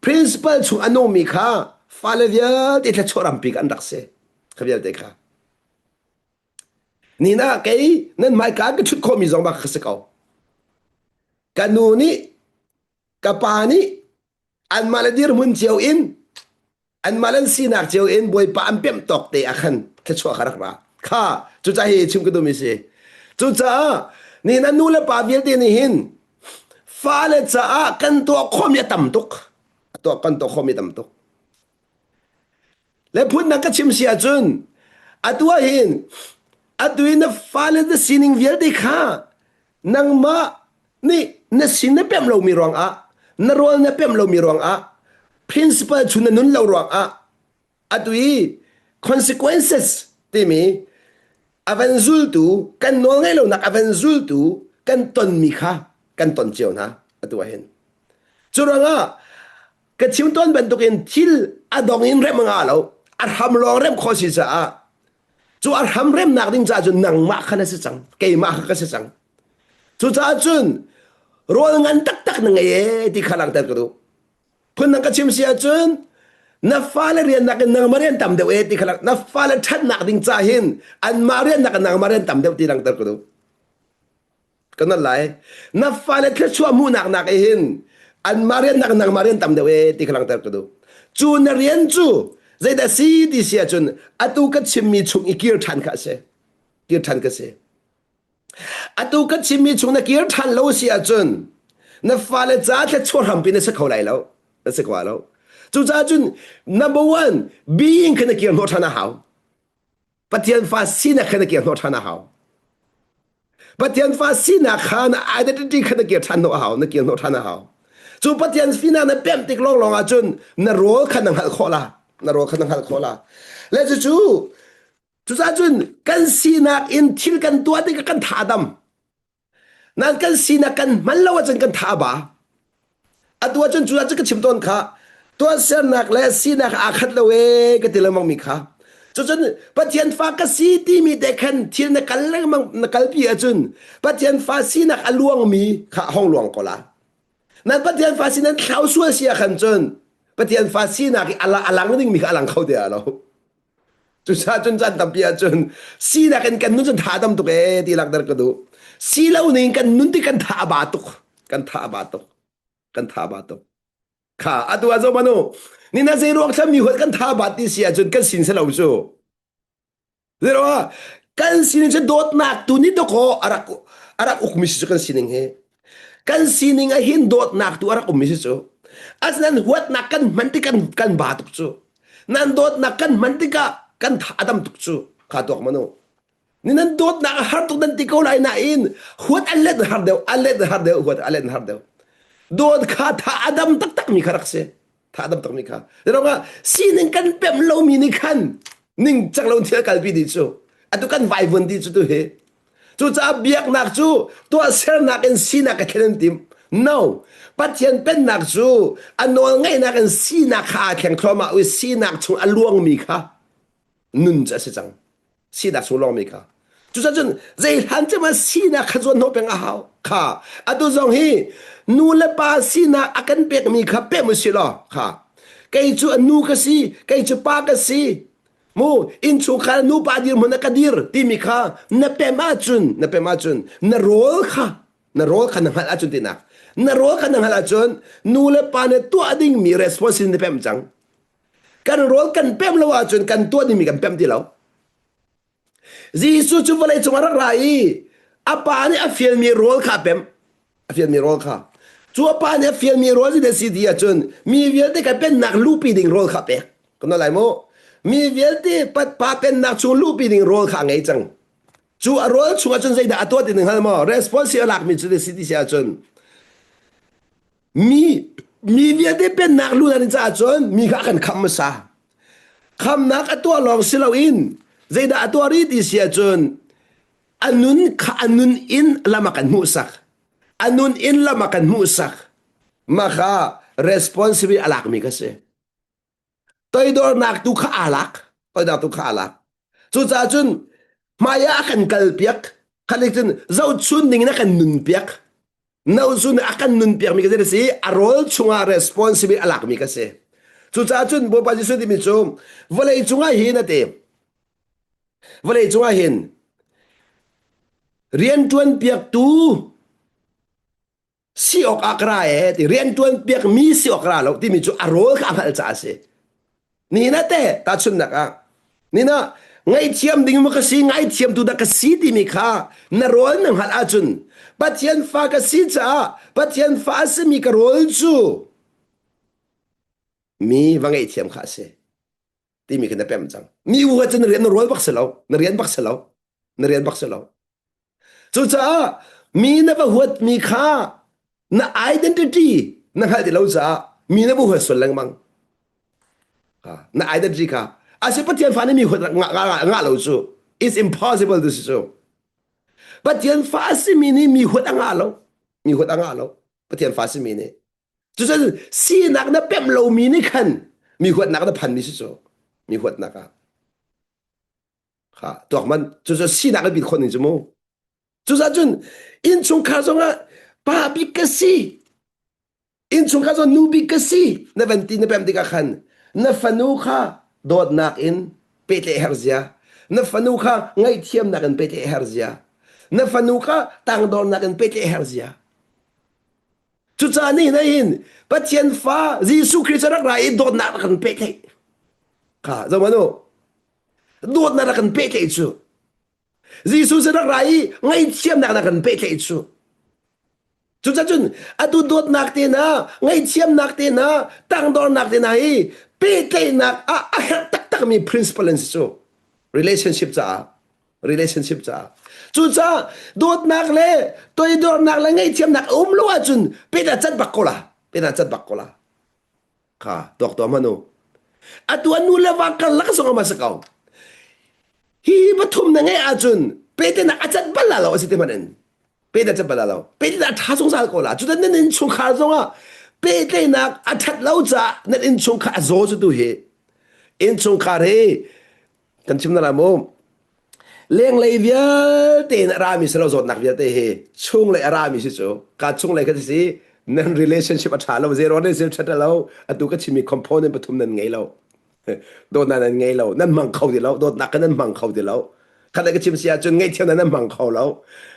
principal chung a nungmi kha fale vialte thluachuah rampi an rak si kha vialte kha Nina ah kei nan hmaika ka ṭhut khawhmi zong bak ka si ko. Ka nu nih, ka pa nih anmah le dirhmun cio in, anmah le an sinak cio in Bawipa an pemh tawk te ah khan thluachuah kha rak ra. Kha, cucaah hi chim ka duhmi si. Cucaah nihin ah nu le pa vialte nih hin fale caah kan tuah khawhmi a tam tuk. A tuah kan tuah khawhmi a tam tuk. Le phundang ka chim si ahcun atu ah hin atu i na fale na sining vialte kha nangmah nih na sin na pemh lomi ruangah na rawl na pemh lomi ruangah principal chun na nun lo ruangah atu i consequences timi a van zultu kan nawl ngaih lonak a van zultu kan tonmi kha kan ton cio hna atu ah hin cu ruangah Ka chim tawn bantukin thil a dong in remh a ngah lo. A hram lawng remh khawh si caah cu a hram remnak ding caah cun nangmah kha na si cang. Keimah kha ka si cang. Cucaah cun rawl ngan taktak na ngei ee ti kha langhter ka duh. Phundang ka chim si ahcun na fale rian nakin nangmah rian tam deuh ee ti kha lang na fale ṭhatnak ding ca hin anmah rian nakin nangmah rian tam deuh ti langhter ka duh. Kan nolh lai. Na fale thluachuah hmuhnak nak i hin anmah rian nak nangmah rian tam deuh ee ti kha langhter ka duh. Cu na rian cu zeidah si ti si ahcun atu ka chimmi chung i kir ṭhan kha a si. Kir ṭhan ka si. Atu ka chimmi chung na kir ṭhan lo si ahcun na fale ca thluachuah hrampi na si kho lai lo. Na si kho lo. Cucaah cun number one being kha na kir hnawh ṭhan a hau. Pathian fa sinak kha na kir hnawh ṭhan a hau. Pathian fa sinak kha na identity kha na kir ṭhan hnawh a hau, na kir hnawh ṭhan a hau. Cu Pathian sinak na pemh tik lawnglawng ahcun na rawl kha na hngalh khawh la. Na rawl kha na hngalh khawh la. Le cucu cucaah cun kan sinak in thil kan tuah tikah kan tha a dam. Nan kan sinak kan hman lo ahcun kan tha a ba. Atu ahcun cu ah cun ka chim tawn kha tuahsernak le sinak aa khat lo ee ka ti lengmang mi kha. Cucun Pathian fa ka si timi te khan thil na kal lengmang na kalpi ahcun Pathian fa sinak a luangmi kha hong luang ko la. Nan Pathian fa si nan thlau sual si ah khan cun Pathian fa sinak i a lang dingmi kha a lang kho te ah lo. Cucaah cun caan tampi ahcun sinak in kan nun cun tha dam tuk ee ti langhter ka duh. Si lo ning kan nun ti kan tha a ba tuk. Kan tha a ba tuk. Kan tha a ba tuk. Kha atu ah zoh manu ni na zei ruang thlam mi huat kan tha ba ti si ahcun kan sin se lo cu. Zero kan sining cu dawtnak tu ni dawkaw a rak a rak ukmi si cu kan sining hi. Kan sining ah hin dawtnak tu a rak ummi si cu. Asinain huatnak kan hman ti kan kan ba tuk cu. Nan dawtnak kan hman tikah kan tha a dam tuk cu. Kha tuak manu. Ni nan dawtnak a har tuk nan ti ko lai nain huat a let har deuh, a let har deuh, huat a let har deuh. Dawt kha tha a dam taktak mi kha rak si. Tha a dam takmi kha. Ruangah sining kan pemh lomi nih khan ning cang lo thil kalpi dih cu. Atu kan vaivuan dih cu tu hi. Cucaah biaknak cu tuahsernak in sinak ka thlen an tim. No. Pathian pennak cu a nawl ngeihnak in sinak kha aa thleng thluahmah i sinak chung a luangmi kha nun cu a si cang. Sinak chung luangmi kha. Cucaah cun zei hlan cem ah sinak kha zuan hnawh peng a hau. Kha atu zong hi nu le pa sinak a kan pekmi kha pem usih law kha kei cu a nu ka si, kei cu pa ka si, mu innchungkhar nupa dirhmun ah ka dir timi kha na pem ahcun na pem ahcun na rawl kha na rawl kha na hngalh ahcun tinak na rawl kha na hngalh ahcun nu le pa nih tuah dingmi responsibility na pem cang kan rawl kan pem lo ahcun kan tuah dingmi kan pem ti lo Jesuh cu vawlei cung a rak ra i a pa nih a fialmi rawl kha a pem a fialmi rawl kha cu a pa nih a fialmi rawl si si ti ahcun mi vialte kan pennak luhpi ding rawl kha a pek kan lai mu mi vialte pa pennak chung luhpi ding rawl kha a ngei cang cu a rawl chungah cun zeidah a tuah ti ning hngal maw response a lakmi cu si ti si ahcun mi mi vialte pennak lu nan caah cun mi kha a kan khamh hmasa khamnak a tuah lawng si loin zeidah a tuah rih ti si ahcun a nun kha a nun in lam a kan hmuhsak a nun in lam a kan hmuhsak mah kha responsibility a lakmi ka si toidornak tu kha aa lak toidornak tu kha aa lak cucaah cun hmai ah a kan kalpiak khanik cun zohchun ding in a kan nunpiak nozun a kan nunpiakmi ka si a rawl chungah responsibility a lakmi ka si cucaah cun Bawipa Jesuh timi cu vawlei cungah hin a ti vawlei cungah hin rianṭuan piaktu si awk ah ka ra ee ti rianṭuan piak mi si awk ra lo timi cu a rawl kha a hngalh caah a si nihin ah teh tahchunhnak ah nihin ah ngaihthiam ding maw ka si ngaithiamtu dah ka si timi kha na rawl na hngalh ahcun Pathian fa ka si caah Pathian fa a simi ka rawl cu mi va ngaihthiam kha a si timi kha na pemh cang mi u ah cun na rian na rawl bak si lo na rian bak si lo na rian bak si lo Cucaah mi na va huatmi kha na identity na hngalh ti lo caah mi na va huat sual lengmang. Na identity kha asi Pathian fa nih mi huat ngah lo cu it's impossible to si cu. Pathian fa a simi nih mi huat a ngah lo. Mi huat a ngah lo. Pathian fa simi nih. Cucun sinak na pemh lomi nih khan mi huatnak na phanmi si cu. Mi huatnak ah. Kha tuak man cucu sinak an bit khawh ning cu mu. Cucaah cun innchungkhar zongah pa bik ka si innchungkhar zong nu bik ka si na van ti na pem tikah khan na fanu kha dawtnak in pehtlaih herh zia na fanu kha ngaihthiamnak in pehtlaih herh zia na fanu kha tangdornak in pehtlaih herh zia cucaah ni na hin Pathian fa Jesuh Khrist rak ra i dawtnak rak kan pehtlaih kha zoh u dawtnak rak kan pehtlaih cu Jesuh cu rak ra i ngaihthiamnak na kan pehtlaih cu cucaah cun atu dawtnak te hna ngaihthiamnak te hna tangdornak te hna hi pehtlaihnak ah a herh taktakmi principle an si cu relationship caah relationship caah cucaah dawtnak le toidornak le ngaihthiamnak a um lo ahcun pehtlaih cat bak ko la pehtlaih cat bak ko la Kha tuak tuah hmanh u. Atu an nu le va karlak zong ama si ko. Hi pathum na ngeih ahcun petenak a cat bal la lo a si ti hmanh in. Pete a cat bal la lo. Petenak a ṭha zungzal ko la. Cutan nan innchungkhar zongah pehtlaihnak a ṭhat lo caah nan innchungkhar a zaw cu tu hi. Innchungkhar hi kan chim na la mu. Lenglei vialte in a rami si lo zawtnak vialte hi chunglei a rami si cu ka chunglei kha si nan relationship a ṭha lo zero nan sil ṭhat lo atu ka chimmi component pathum nan ngei lo dawtnak nan ngei lo nan hmang kho ti lo dawtnak kha nan hmang kho ti lo khat ka chim si ahcun ngaihthiamnak nan hmang kho lo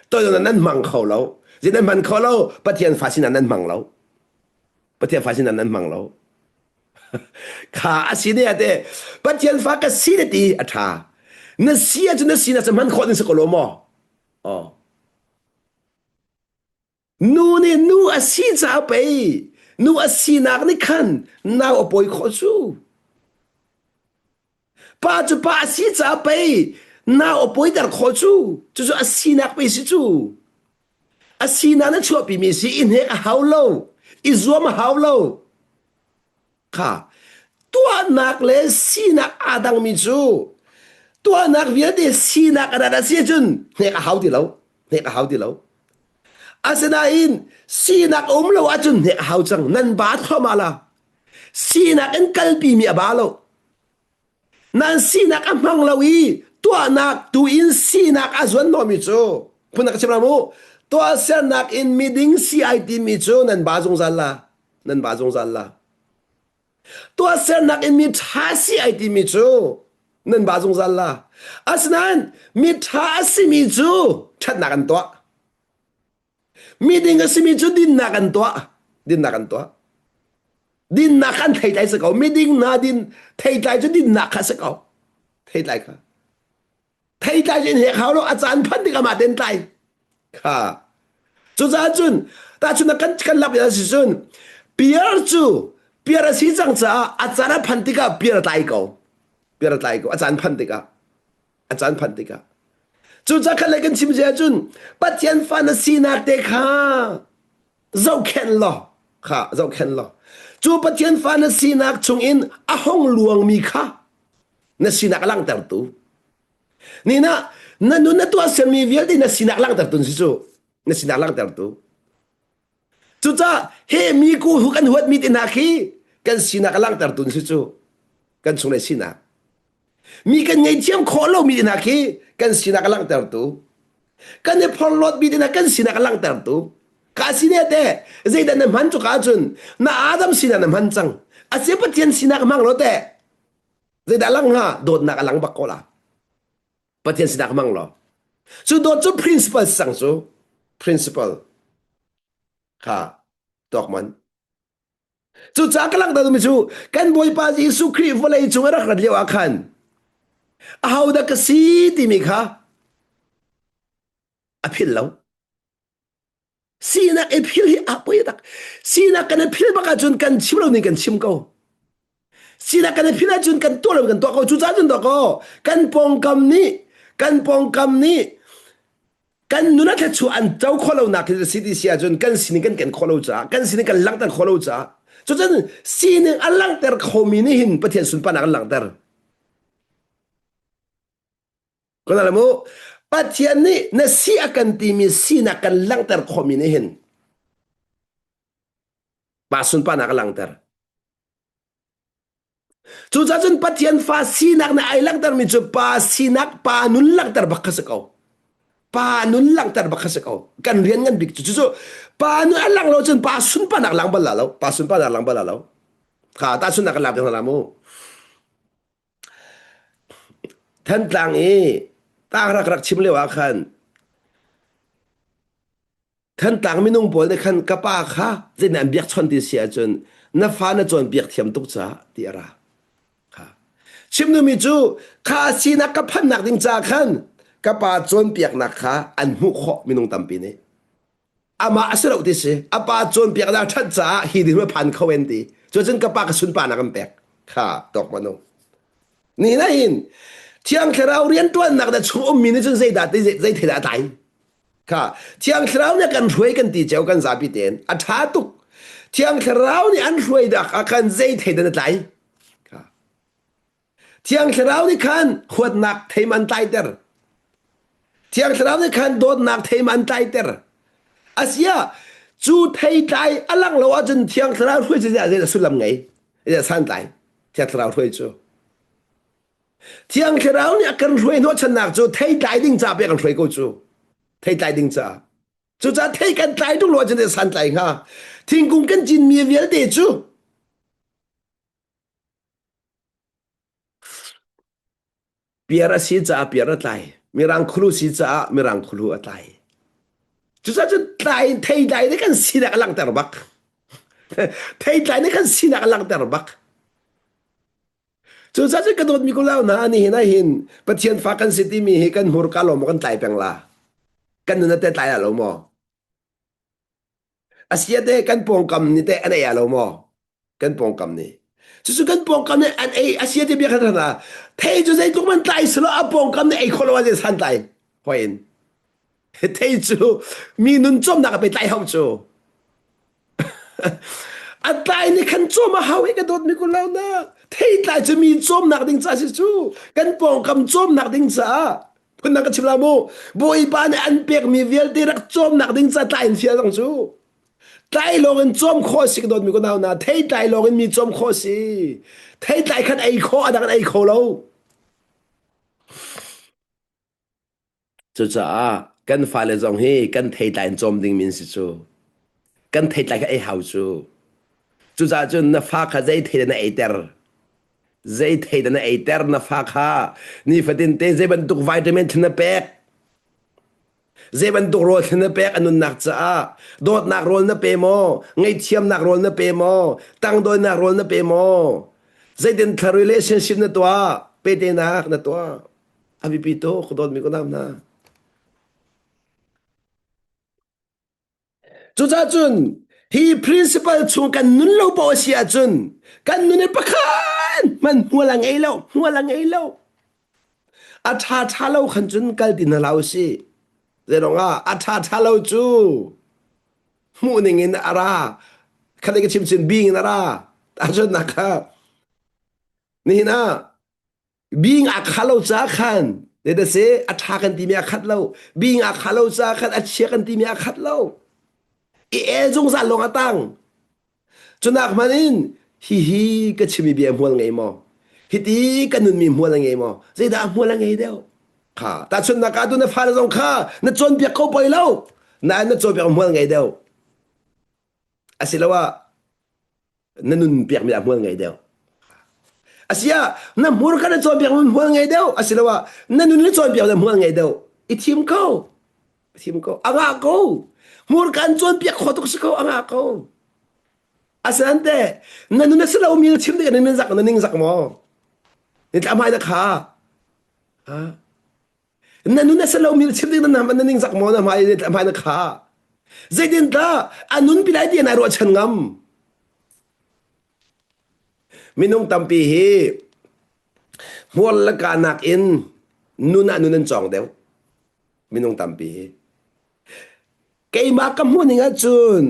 toidornak nan hmang kho lo zin nan hman kho lo Pathian fa sinah nan hmang lo Pathian fa sinah nan hmang lo Kha a si ne ate Pathian fa ka si na ti a ṭha. Na si ahcun na si na cu hman khawh ding si ko lo maw? Oh. Nu nih nu a si caah pei nu a sinak nih khan nau a pawi khawh cu. Pa cu pa a si caah pei nau a pawiter khawh cu. Cucu a sinak pei si cu. A sinak na chuahpimi si i hnek a hau lo, i zuam a hau lo. Kha tuahnak le sinak aa dangmi cu tuahnak vialte sinak a rat a si ahcun hnek a hau ti lo. Hnek a hau ti lo. Asinain sinak a um lo ahcun hnek a hau cang. Nan ba thluahmah la. Sinak in kalpimi a ba lo. Nan sinak a hmang lo i tuahnak tu in sinak a zuan hnawhmi cu phun ka chim la mu. Tuahsernak in miding si ai timi cu nan ba zungzal la. Nan ba zungzal la. Tuahsernak in mi ṭha si ai timi cu nan ba zungzal la. Asinain mi ṭha a simi cu ṭhatnak an tuah. Miding a simi cu dinnak an tuah. Dinnak an tuah. Dinnak kha an theitlai si ko. Miding hna din theitlai cu dinnak kha si ko. Theitlai kha. Theitlai cu in hek hau lo a caan phanh tik amah ten tlai. Kha. Cucaah cun tahchun kan kan lak a si cun piar cu piar a si cang caah a caan a phanh tikah piar a tlai ko. Piar a tlai ko a caan phanh tikah. A caan phanh tikah. Cucaah khat lei kan chim sia cun Pathian fa na sinak te kha zohkhenh law kha zohkhenh law cu Pathian fa na sinak chungin a hong luangmi kha na sinak a langhtertu ni na na nun na tuahsermi vialte na sinak langhtertu si cu na sinak langhtertu cucaah he mi ku hu kan huatmi te hna khi kan sinak a langhtertu si cu kan chunglei sinak mi kan ngeihthiam khawh lomi te hna khi kan sinak a langhtertu kan i phorhlawtmi te hna kan sinak a langhtertu ka sine te zeidah na hman cu ka cun na Adam sinak na hman cang asia Pathian sinak hmang lo te Zeidah lang hnga? Dawtnak a lang bak ko la. Pathian sinak hmang law. Cu dawt cu principle sang cu. Principle kha tuak man. Cucaah ka langhter mi cu kan Bawipa Jesuh Khrih vawlei cung a rak rat lio ah khan ahodah ka si timi kha a philh lo. Sinak i phil hi a poi tak. Sinak kan i phil bak ahcun kan chim lo ning kan chim ko. Sinak kan i phil ahcun kan tuah lo kan tuah ko. Cucaah cun tuah ko. Kan pawngkam nih kan pawngkam nih kan nun a thluachuah an co khawh lo nak hi si ti si ahcun kan sining kan ken khawh lo caah kan sining kan langhter khawh lo caah cucun sining a langhter khomi nih hin Pathian sunparnak an langhter. Kona mu Pathian nih na si a kan timi sinak kan langhter khawhmi nih hin pa sunparnak a langhter. Cucaah cun Pathian fa sinak na ai langhtermi cu pa sinak pa nun langhter bak kha si ko. Pa nun langhter bak kha si ko. Kan rian ngan bik cu cucu pa nun a lang lo cun pa sunparnak lang bal la lo. Pa sunparnak lang bal la lo. Kha ta sunnak kan lak ding la mu. Thantlang i tangrak rak chim lio ah khan Thantlang minung pawl nih khan ka pa kha zeitin an biakchawnh ti si ahcun na fa na cawnpiak thiam tuk caah ti a ra. Kha. Chim duhmi cu kha sinak ka phannak ding caah khan ka pa cawnpiaknak kha an hmuh khawh minung tampi nih. Amah a si lo ti si. A pa cawnpiaknak ṭhat caah hi ding phan kho en ti. Cucun ka pa ka sunparnak an pek. Kha tawk manu. Ni na hin Thiang Thlarau rianṭuannak na chung ummi nih cun zeidah ti zei thil a tlai. Kha Thiang Thlarau nih kan hruai kan ti cio kan zapi tein a ṭha tuk. Thiang Thlarau nih an hruai dak ah khan zei thei dah na tlai. Kha Thiang Thlarau nih khan huatnak theim an tlaiter. Thiang Thlarau nih khan dawtnak theim an tlaiter. Asia cu theitlai a lang lo ahcun Thiang Thlarau hruai cu zei sullam ngei? Zei santlai? Thiang Thlarau hruai cu. Thiang Thlarau nih a kan hruai hnawhchannak cu theitlai ding ca pe kan hruai ko cu. Theitlai ding ca. Cucaah thei kan tlai tuk lo ahcun santlai hnga. Thingkung kan cinmi vialte cu Piar a si caah piar a tlai. Mirang khulu si caah mirang khulu a tlai. Cucaah cun tlai theitlai nih kan sinak a langhter bak. Theitlai nih kan sinak a langhter bak. Cucaah cun ka dawtmi kulau hna nihin ah hin Pathian fa kan si timi hi kan hmurka lo maw kan tlai peng la? Kan nun a te tlai ah lo maw? Asia te kan pawngkam nih teh an ei ah lo maw? Kan pawngkam nih. Cucu kan pawngkam nih an ei asia te bia khan hna thei cu zeitluk man tlai silo a pawngkam nih ei khawh lo ah zei san tlai hoi in thei cu mi nun cawmnak a pe tlai hau cu a tlai nih khan cawm a hau i ka dawt mi ku lo na thei tlai cu mi cawmnak ding ca si cu kan pawngkam cawmnak ding caah. Phundang ka chim la mu. Bawipa nih an pekmi vialte rak cawmnak ding ca tlai in fial zong cu. Tlai lawng in cawm khawh si ka dawtmi ka nau na thei tlai lawng in mi cawm khawh si. Thei tlai khat ei khawh a dang in ei kho lo. Cucaah kan fale zong hi kan theitlai in cawm dingmi an si cu. Kan theitlai kha ei hau cu. Cucaah cun na fa kha zei thei dah na eiter? Zei thei dah na eiter na fa kha? Nifatin te zei bantuk vitamin thil na pek? Zei bantuk rawl thil na pek a nunnak caah? Dawtnak rawl na pe maw? Ngaihthiamnak rawl na pe maw? Tangdawlnak rawl na pe maw? Zeitin thla relationship na tuah? Pehtenak na tuah? A biapi tuk ka dawtmi ka nau hna. Cucaah cun hi principle chung kan nun lo paoh a si ahcun kan nun i pakhat hmanh hmual a ngei lo, hmual a ngei lo. A ṭha ṭha lo khan cun kal ti hna hlah u sih. Zeiruang ah a ṭha ṭha lo cu hmuh ning in a ra. Khat ka chim chin bing in a ra. Tahchunhnak kha nihin ah Bing aa khah lo caah khan zeidah si a ṭha kan timi a khat lo. Bing aa khah lo caah khan a chia kan timi a khat lo. I el zungzal lawng a tang. Cunak hmanh in hihi ka chimmi bia hmual ngei maw? Hiti ka nunmi hmual a ngei maw? Zeidah hmual a ngei deuh? Kha tahchunhnak ah tu na fale zong kha na cawnpiak kho poi lo. Nain na cawnpiak hmual ngei deuh. Asiloah na nun piakmi ah hmual ngei deuh. Asiah na hmurka na cawnpiak mi hmual ngei deuh asiloah na nun na cawnpiak na hmual ngei deuh. I thim ko. I thim ko. A ngah ko. Hmurka an cawnpiak kho tuk si ko a ngah ko. Asinain te na nun a si lomi na chim tikah na ning zak na ning zak maw? Ni tla hmai na kha. Ha? Na nun a si lomi na chim tik na na ning zak maw na hmai hmai na kha. Zeitin dah a nun pi lai ti nai ruahchan ngam. Minung tampi hi hmual le ka nakin nun ah nun an cawng deuh. Minung tampi hi. Keimah ka hmuh ning ahcun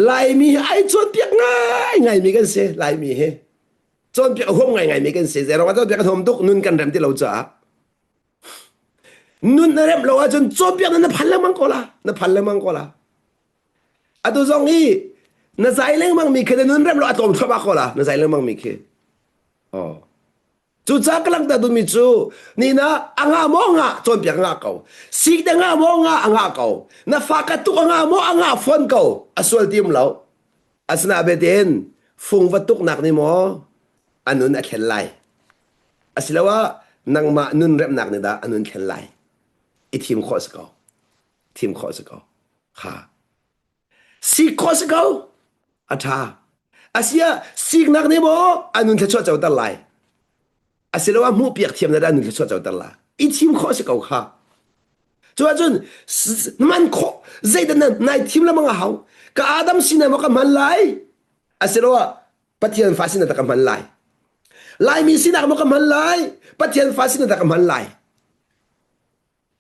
Laimi hi ai cawnpiak ngaingaimi kan si. Laimi hi cawnpiak a huam ngaingaimi kan si. Zeiruang ah cawnpiak kan huam tuk nun kan rem ti lo caah. Nun na remh lo ahcun cawnpiak na phan lengmang ko la. Na phan lengmang ko la. Atu zong hi na zai lengmang mi khi na nun rem lo a tlawm thluahmah ko la. Na zai lengmang mi khi. Oh. Cucaah ka langhter duhmi cu nina a ngah maw ngah cawnpiak a ngah ko. Sik te ngah maw ngah a ngah ko. Na fa ka tuk a ngah maw a ngah fawn ko. A sual tim lo. Asina betin fung va tuknak nih maw a nun a thlen lai. Asiloah nangmah nun remnak nih dah a nun thlen lai. I thim khawh si ko. Thim khawh si ko. Kha. Sik khawh si ko. A ṭha. Asiah siknak nih maw a nun thluachuah coter lai. Asiloah hmuhpiak thiam na dah nun thluachuah coter la. I thim khawh si ko kha. Cu ahcun man khawh zeidah na nai thim lamang a hau. Ka Adam sinah maw ka hman lai? Asiloah Pathian fa sinah dah ka hman lai? Laimi sinak maw ka hman lai? Pathian fa sinah dah ka hman lai?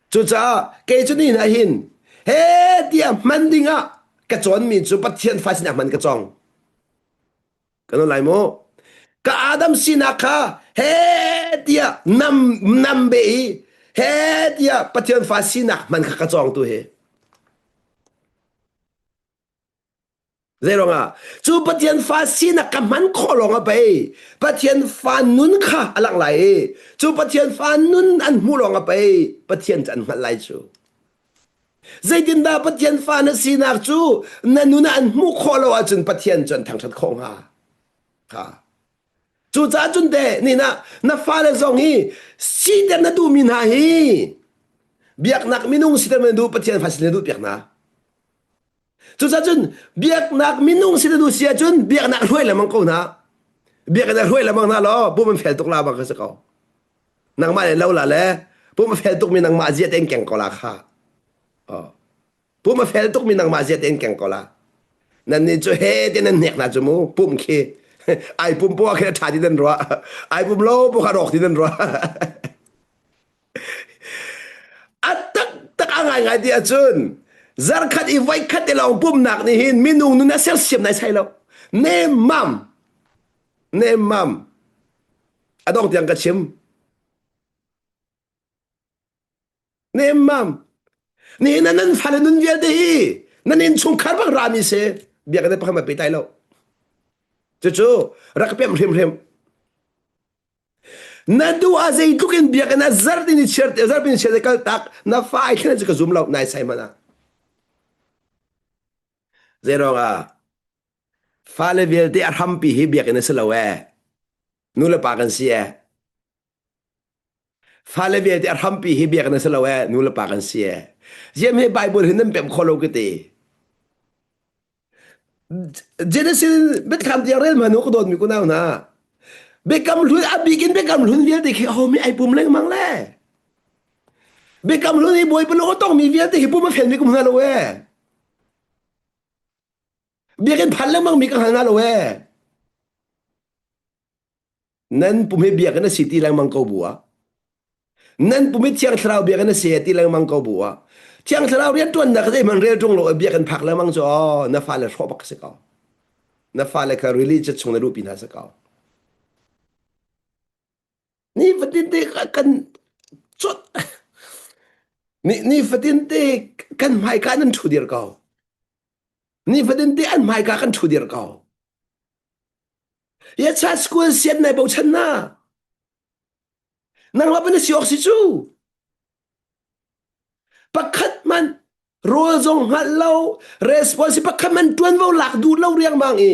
Cucaah kei cu ni ah hin he tiah hman dingah ka cawnmi cu Pathian fa sinah hman ka cawng. Kan lai mu. Ka Adam sinak kha he tiah nam nam be i he tiah Pathian fa sinak hman kha ka cawng tu hi. Zeiruangah cu Pathian fa sinak ka hman khawh lawng ah pei Pathian fa nun kha a langh lai i cu Pathian fa nun an hmuh lawng ah pei Pathian cu an hngalh lai cu. Zeitindah Pathian fa na sinak cu na nun ah an hmuh khawh lo ahcun Pathian cu an thangṭhat khawh hnga? Kha. Cucaah cun teh ni na na fale zong hi siter na duhmi hna hi biaknak minung siter na duh Pathian fa siter na duh piak hna. Cucaah cun biaknak minung si na duh si ahcun biaknak hruai lengmang ko hna. Biakinn hruai lengmang hna law pum an fel tuk la bang kha si ko. Nangmah le lo la le pum a fel tukmi nangmah zia tein keng ko la kha. Oh. Pum a fel tukmi nangmah zia tein keng ko la. Nan nih cu he te nan hnek hna cu mu pum khi ai pum po khi a ṭha ti nan ruah ai pum lo po kha rawk ti nan ruah A taktak a ngaingai ti ahcun zarkhat i voikhat te lawng pumnak nih hin minung nun a sersiam nai sai lo. Nemmam. Nemmam. A dong tiang ka chim. Nemmam. Nihin ah nan fale nun vialte hi nan innchungkhar bak rami si. Biakinn pakhat ma pe tai lo. Cucu rak pem hrimhrim. Na duh ah zeitluk in biakinn ah zarh in chiar zarh in chiar kal tak na fa ai thlen cu ka zum lo nai sai hmanh ah. Zeiruang ah fale vialte a hrampi hi biakinn a si lo ee. Nu le pa kan si ee. Fale vialte a hrampi hi biakinn a si lo ee. Nu le pa kan si ee. Ziam hi Bible hi nan pemh kho lo ka ti. Genesis biathlam tiang rel hmanh u ka dawtmi kunau hna. Biakam hlun a bik in biakam hlun vialte khi homi ai pum lengmang le. Biakam hlun i Bawipa lung a tongmi vialte hi pum a fenmi kum hna lo ee. Biakinn phan lengmang mi ka hngal hna lo ee. Nan pum hi biakinn a si ti lengmang ko bu ah nan pum hi Thiang Thlarau biakinn a si ti lengmang ko bu ah Thiang Thlarau rianṭuannak zeihmanh rel ṭung lo biakinn phak lengmang cu aw na fale hrawh bak si ko. Na fale kha religious chung na luhpi hna si ko. Ni fatin te kan cot ni ni fatin te kan hmaika nan ṭhu dir ko. Ni fatin te an hmaika kan ṭhu dir ko. Yacha school sian nai bochan na. Nangmah pan si awk si cu. Pakhat man rawl zong hngalh lo, response pakhat man tuanvo lak duh lo riangmang i.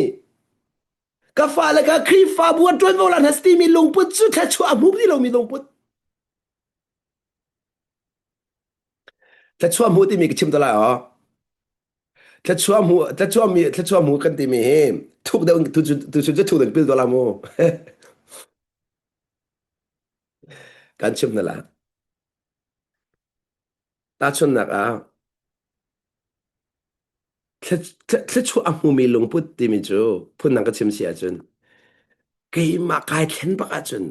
Ka fale ka Khrihfabu ah tuanvo lak hna timi lungput cu thluachuah a hmu ti lomi lungput. Thluachuah hmu timi ka chim te lai aw. Thluachuah hmu thluachuah mi thluachuah hmu kan timi hi thuk deuh tu tu cu thuk deuh pil la mu. Kan chim na la. Tahchunhnak ah thluachuah a hmumi lungput timi cu phundang ka chim si ahcun keimah kai thlen bak ahcun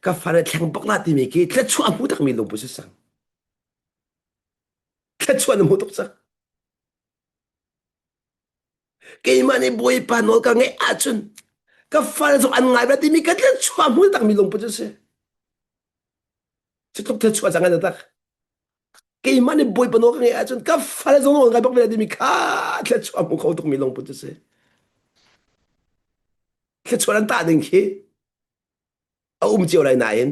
ka fale thleng bak la timi khi thluachuah a hmu takmi lungput si sang. Thluachuah na hmu tuk cang. Keimah nih Bawipa nawl ka ngeih ahcun ka fale zong an ngai ve timi ka thluachuah hmu takmi lungput cu si. Cu tluk thluachuah cang an tak. Keimah nih Bawipa nawl ka ngeih ahcun ka fale zong nawl ngai bak ve timi kha thluachuah hmu kho tukmi lungput cu si. Thluachuah an tah ding khi a um cio lai nain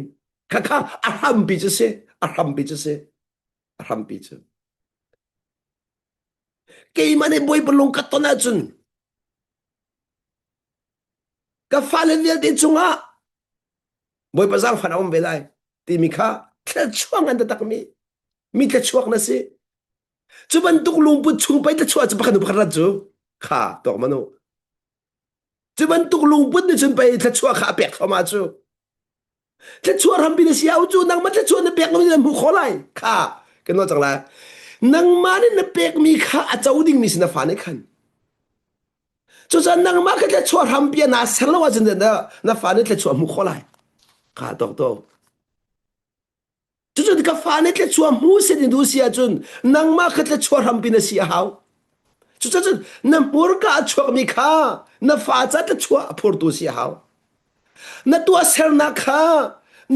khakha a hrampi cu si a hrampi cu si a hrampi cu keimah nih bawipa lung ka ton ahcun ka fale vialte cungah bawipa zaangfan a um ve lai timi kha thluachuah ngan taktakmi mi thluachuak na si cu bantuk lungput chung pei thluachuah cu pakhat hnu pakhat rat cu kha tuak manu Cu bantuk lungput nih cun pei thluachuah kha a pek thluahmah cu. Thluachuah hrampi na si au cu nangmah thluachuah na pek lo na hmu kho lai kha kan nawl cang lai. Nangmah nih na pekmi kha a co dingmi si na fa nih khan. Cucaah nangmah kha thluachuah hrampi ah naa ser lo ahcun na fa nih thluachuah hmu kho lai. Kha tok to. Cucun ka fa nih thluachuah hmu sin in duh si ahcun nangmah kha thluachuah hrampi na si a hau. Cucun na hmurka a chuakmi kha na fa ca thluachuah a phurtu si a hau. Na tuahsernak kha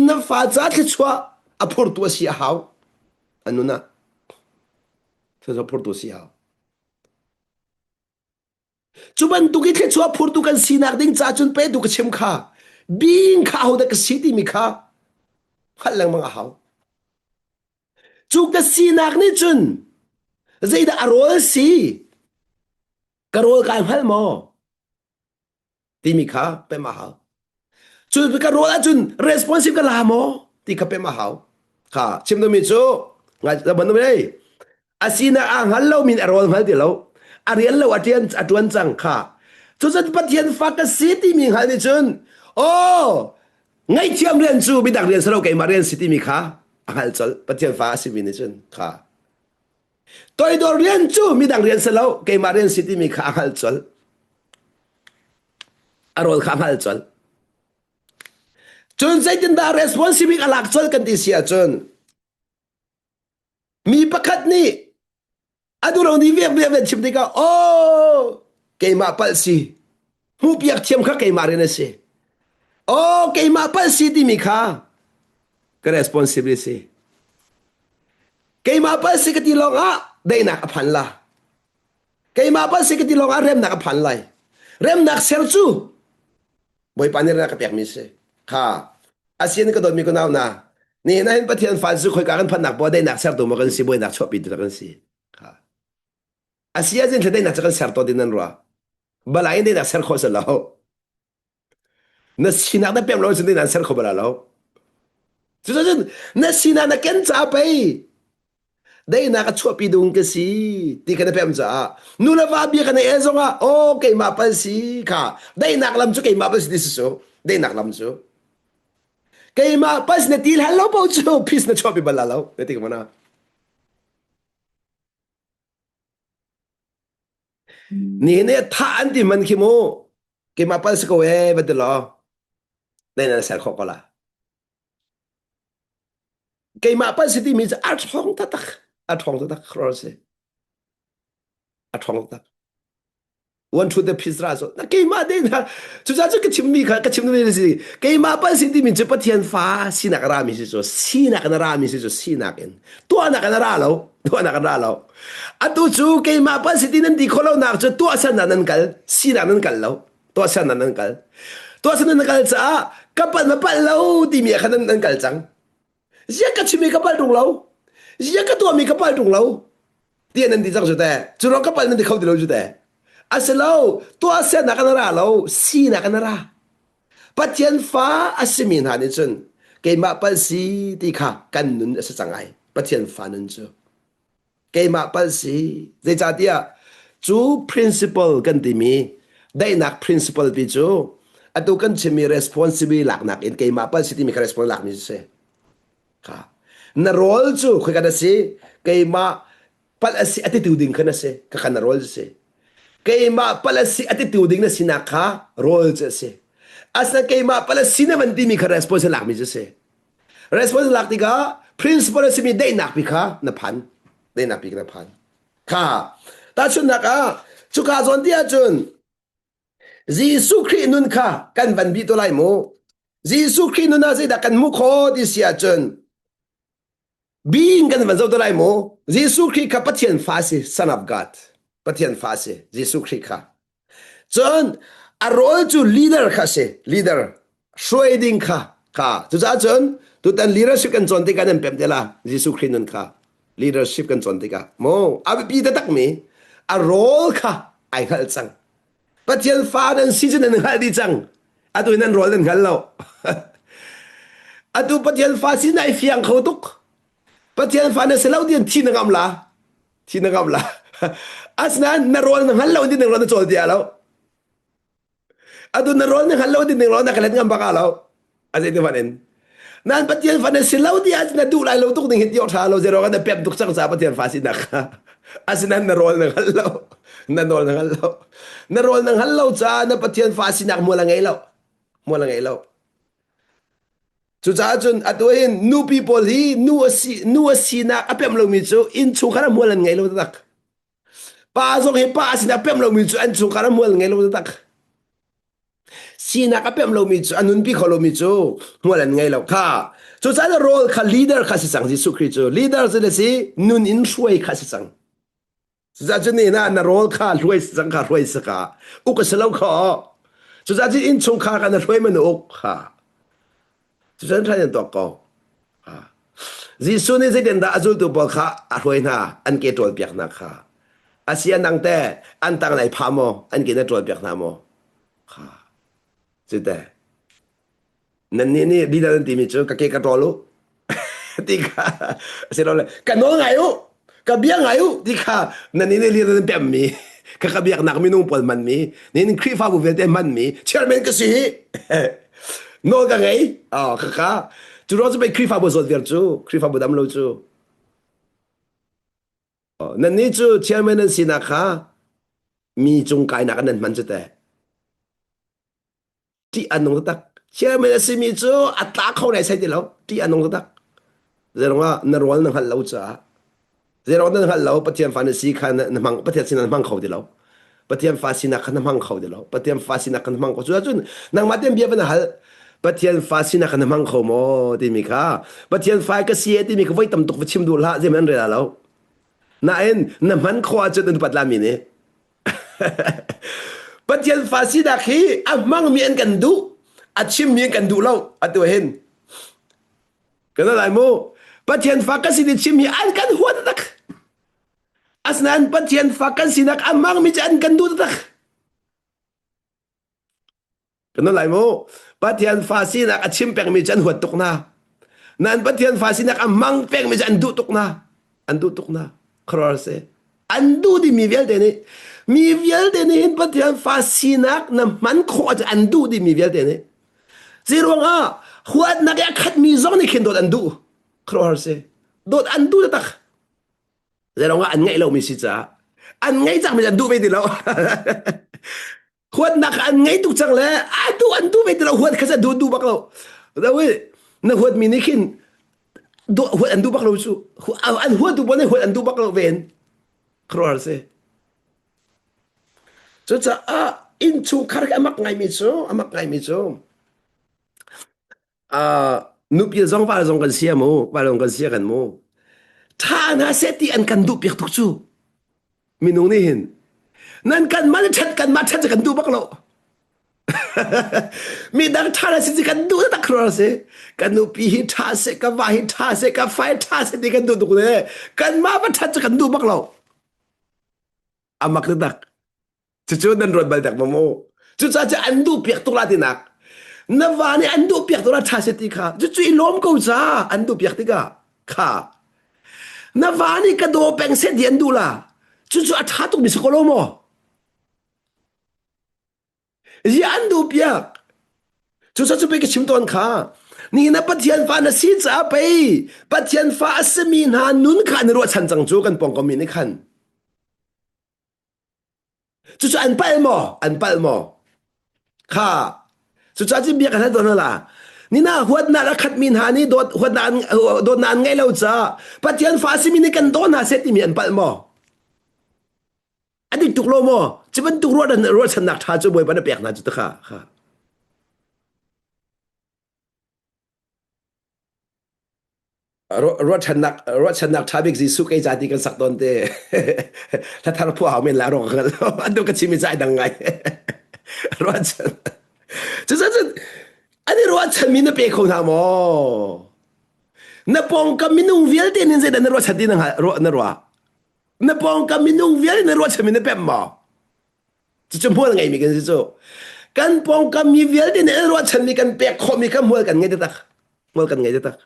na fa ca thluachuah a phurtu a si a hau. An nun ah thluachuah phurtu si a hau. Cu bantuk i thluachuah phurtu kan sinak ding ca cun pe tu ka chim kha bing kha ahodah ka si timi kha hngalh lengmang a hau. Cu ka sinak nih cun zeidah a rawl si ka rawl kai hngal maw timi kha pem a hau. Cu ka rawl ahcun responsive ka la maw ti kha pem a hau. Kha chim duhmi cu ngai ban ei a sinak aa hngal lo min a rawl hngal ti lo a rian lo a ṭian a ṭuan cang kha cucun Pathian fa ka si timi hngal nih cun aw ngaihthiam rian cu midang rian si lo keimah rian si timi kha a hngal colh Pathian fa a simi nih cun kha Toidor rian cu midang rian si lo, keimah rian si timi kha a hngalh colh. A rawl kha a hngalh colh. Cun zeitindah responsibility a lak colh kan ti si ahcun mi pakhat nih a duh lo ni vek vek vek chim tikah oh keimah palh si hmuhpiak thiam kha keimah rian a si oh keimah palh si timi kha ka responsibility si. Keimah pal si ka ti lawng ah daihnak a phan la. Keimah pal si ka ti lawng ah remnak a phan lai. Remnak ser cu Bawipa nih ka pekmi si. Kha asian ka dawtmi ka nau na nihin ahhin Pathian fa cu khoika kan phannak poah daihnak sertu maw kan si buainak chuahpi tu kan si. Kha asia zin daihnak cu kan ser to din nan rua. Balai in daihnak ser khawh si lo. Na sinak na pem lo cun daihnak ser kho bala lo. Cucun na sinak na ken ca pei daihnak a chuahpi dung ka si ti kha na pem caah nu le va bia kan el zongah aw keimah pal si kha daihnak lam cu keimah pal si ti si su daihnak lam cu keimah pal si na ti hlan lo po cu peace na chuahpi bal la lo na ti ka mana ni ne tha an ti man khi mu keimah pal si ko e va ti lo dai na ser kho ko la Keimah pan si timi cu a ṭhawng taktak. A ṭhawng taktak khror si. A ṭhawng taktak. One to the pisra so na keimah de na cucaah cu ka chimmi kha ka chimmi si keimah pan si timi cu Pathian fa sinak a rami si cu sinak in a rami si cu sinak in tuahnak in a ra lo tuahnak in a ra lo atu cu keimah pan si ti nan ti khawh lonak cu tuahsernak nan kal sinak nan kal lo tuahsernak nan kal tuahsernak nan kal caah ka palh na palh lo timi ah khan nan kal cang ziak ka chimi ka palh ṭung lo ziak ka tuahmi ka palh ṭung lo ti nan ti cang cu te cu ruang ka palh nan ti kho ti lo cu te asilo tuahsernak an ra lo sinak an ra Pathian fa a simi hna nih cun keimah palh si ti kha kan nun a si cang ai Pathian fa nun cu keimah palh si zeicahtiah cu principle kan timi daihnak principle pi cu atu kan chimmi responsibility laknak in keimah palh si timi kha responsibility lakmi si kha na role cu khoi kan si keimah palh a si atitu ding khan a si ka kha na role si keimah palh a si atitu ding na sinak kha role cu a si asina keimah palh a si na van timi kha responsibility lakmi cu si Response lak tikah principle a simi daihnak pi kha na phan. Daihnak pi na phan. Kha tahchunhnak ah cuka zawn ti ahcun Jesuh Khrih nun kha kan van bih to lai mu. Jesuh Khrih nun ah zeidah kan hmuh khawh ti si ahcun being kan van zoh to lai mu. Jesuh Khrih kha Pathian fa si, Son of God. Pathian fa si, Jesuh Khrih kha. Cun a role cu leader kha a si. Leader. Hruai ding kha kha. Cucaah cun tutan leadership kan cawn tikah nan pem te la. Jesuh Khrih nun kha leadership kan cawn tikah mo a biapi taktakmi a role kha ai hngalh cang. Pathian fa nan si cu nan hngalh dih cang. Atu in nan role nan hngal lo. Atu Pathian fa si na i fiang kho tuk. Pathian fa na si lo tian thi na ngam la. Thi na ngam la. Asinain na rawl na hngal lo ti ning na cawl tia lo. Atu na rawl na hngal lo ti ning na ka let ngam baka lo. A zei ti fan in. Nan Pathian fa na si lo ti ah na duh lai lo tuk ning hi ti awk tha lo zero kan na pep tuk cang ca Pathian fa si nak. Asinain na rawl na hngal lo. Na nawl na hngal lo. Na rawl na hngal lo ca na Pathian fa sinak mual a ngei lo. Mual a ngei lo. Cucaah cun atu hin nupi pawl hi nu a si nu a sinak a pemh lomi cu innchungkhar ah hmual an ngei lo taktak. Pa zong hi pa a sinak a pemh lomi cu an chungkhar ah hmual an ngei lo taktak. Sinak a pemh lomi cu a nunpi kho lomi cu hmual an ngei lo kha. Cucaah role kha leader kha si cang Jesuh Khrih cu leader cu na si nun in hruai kha si cang. Cucaah cun ni na na rawl kha hluai cang kha hruai saka uk a si lo kho. Cucaah cun innchungkhar kha na hruai man uk kha. Cucaah than in tuak ko. Jesuh nih zeitindah a zultu pawl kha a hruai hna an ke ṭawl piak hna kha. A si an dang te an tang nai pha maw an ke na ṭawl piak hna maw? Kha. Cute. Nannih nih leader nan timi cu ka ke ka ṭawl u ti kha asilole ka nawl ngai u ka bia ngai u ti kha nannih nih leader nan pemmi ka ka biaknak minung pawl hmanmi nin Khrihfabu vialte hmanmi chairman ka si hi nawl ka ngei oh ka ka cu ruang cu pei Khrihfabu zawt viar cu Khrihfabu dam lo cu nannih cu chairman nan sinak kha mi cung kainak an nan hman cu teh ṭih a nung taktak. Chairman a simi cu a tla kho nai sai ti lo. Ṭih a nung taktak. Zeiruangah na rual na hngalh lo caah. Zeiruang na hngalh lo Pathian fa na si kha na hmang Pathian sin na hmang kho ti lo. Pathian fa sinak kha na hmang kho ti lo. Pathian fa sinak kha na hmang kho. Cucun nangmah tein bia van hal. Pathian fa sinak kha na hmang kho maw timi kha Pathian fa ka si e timi kha voi tam tuk va chim duh hlah zeihmanh an rel lo. Nain na hman khawh ahcun an upat lami nih. Pathian fa sinak hi a hmangmi an kan duh, a chimmi an kan duh lo atu hin. Kan lai mu. Pathian fa ka si ti chim hi an kan huat tak. Asinain Pathian fa kan sinak a hmangmi cu an kan duh tak. Kan lai mu. Pathian fa sinak a chim pengmi cu an huat tuk na. Nan Pathian fa sinak a hmang pengmi cu an duh tuk na. An duh tuk na. Khuaruahhar si. An duh dihmi vialte nih mi vialte nih hin Pathian fa sinak na hman khawh ahcun an duh dihmi vialte nih. Zeiruangah huatnak i a khatmi zong nih khin dawt an duh. Khuaruahhar si. Dawt an duh taktak. Zeiruangah an ngeih lomi si caah an ngeih cangmi an duh ve ti lo. Huatnak an ngei tuk cang le a duh an duh ve ti lo huat kha duh duh bak lo. Na huatmi nih khin huat an duh bak lo cu. An huat tu nih huat an duh bak lo ven. Khuaruahhar si. Cucaah innchungkhar khi a mak ngaimi cu a mak ngaimi cu uh, nupi zong val zong kan sia mu val zong kan sia kan mu tha hna seh ti an kan duh piak tuk cu minung nih hin nan kan mah ṭhat kan mah ṭhat kan duh bak lo midang ṭha na si kan duh tak khro si kan nupi hi ṭha se ka va hi ṭha se ka fai ṭha se ti kan duh tuk le kan mah va ṭhat cu kan duh bak lo amak tak Cucu nan ruat bal dek ma mu. Cucaah cu an duh piak tuk la tinak. Na va nih an duh piak tuk la ṭha se ti kha. Cucu i lawm ko ca an duh piak tikah kha. Na va nih ka daw peng seh ti an duh la. Cucu a ṭha tuk mi si ko lo maw? Zia an duh piak. Cucaah cu pei ka chim tawn kha. Nihin ah Pathian fa na si caah pei Pathian fa a simi hna nun kha an i ruahchan cang cu kan pawngkam mi nih khan. Cucu an palh maw? An palh maw? Kha. Cucaah cun bia kan hal tawn la. Nina huatnak a khatmi hna nih dawt huatnak an dawtnak an ngeih lo caah Pathian fa simi nih kan daw hna seh timi an palh maw? A dik tuk lo maw? Cu bantuk ruah ruahchannak ṭha cu Bawipa na pek hna cu ta kha. Kha. Ruahchannak ruahchannak ṭha bik Jesuh kei ca ti kan sak tawn te. Hla thar phuah hau men la ro ka hngal. An tu ka chim i cai dang ngai. Ruahchan. Cucaah an i ruahchanmi na pe kho hna maw? Na pawngkam minung vialte nin zeidah na ruahchan ti na ruah na ruah? Na pawngkam minung vialte na ruahchanmi na pemh maw? Cucu hmual ngeimi kan si cu. Kan pawngkam mi vialte nih an ruahchanmi kan pek khawhmi kha hmual kan ngei taktak. Hmual kan ngei taktak.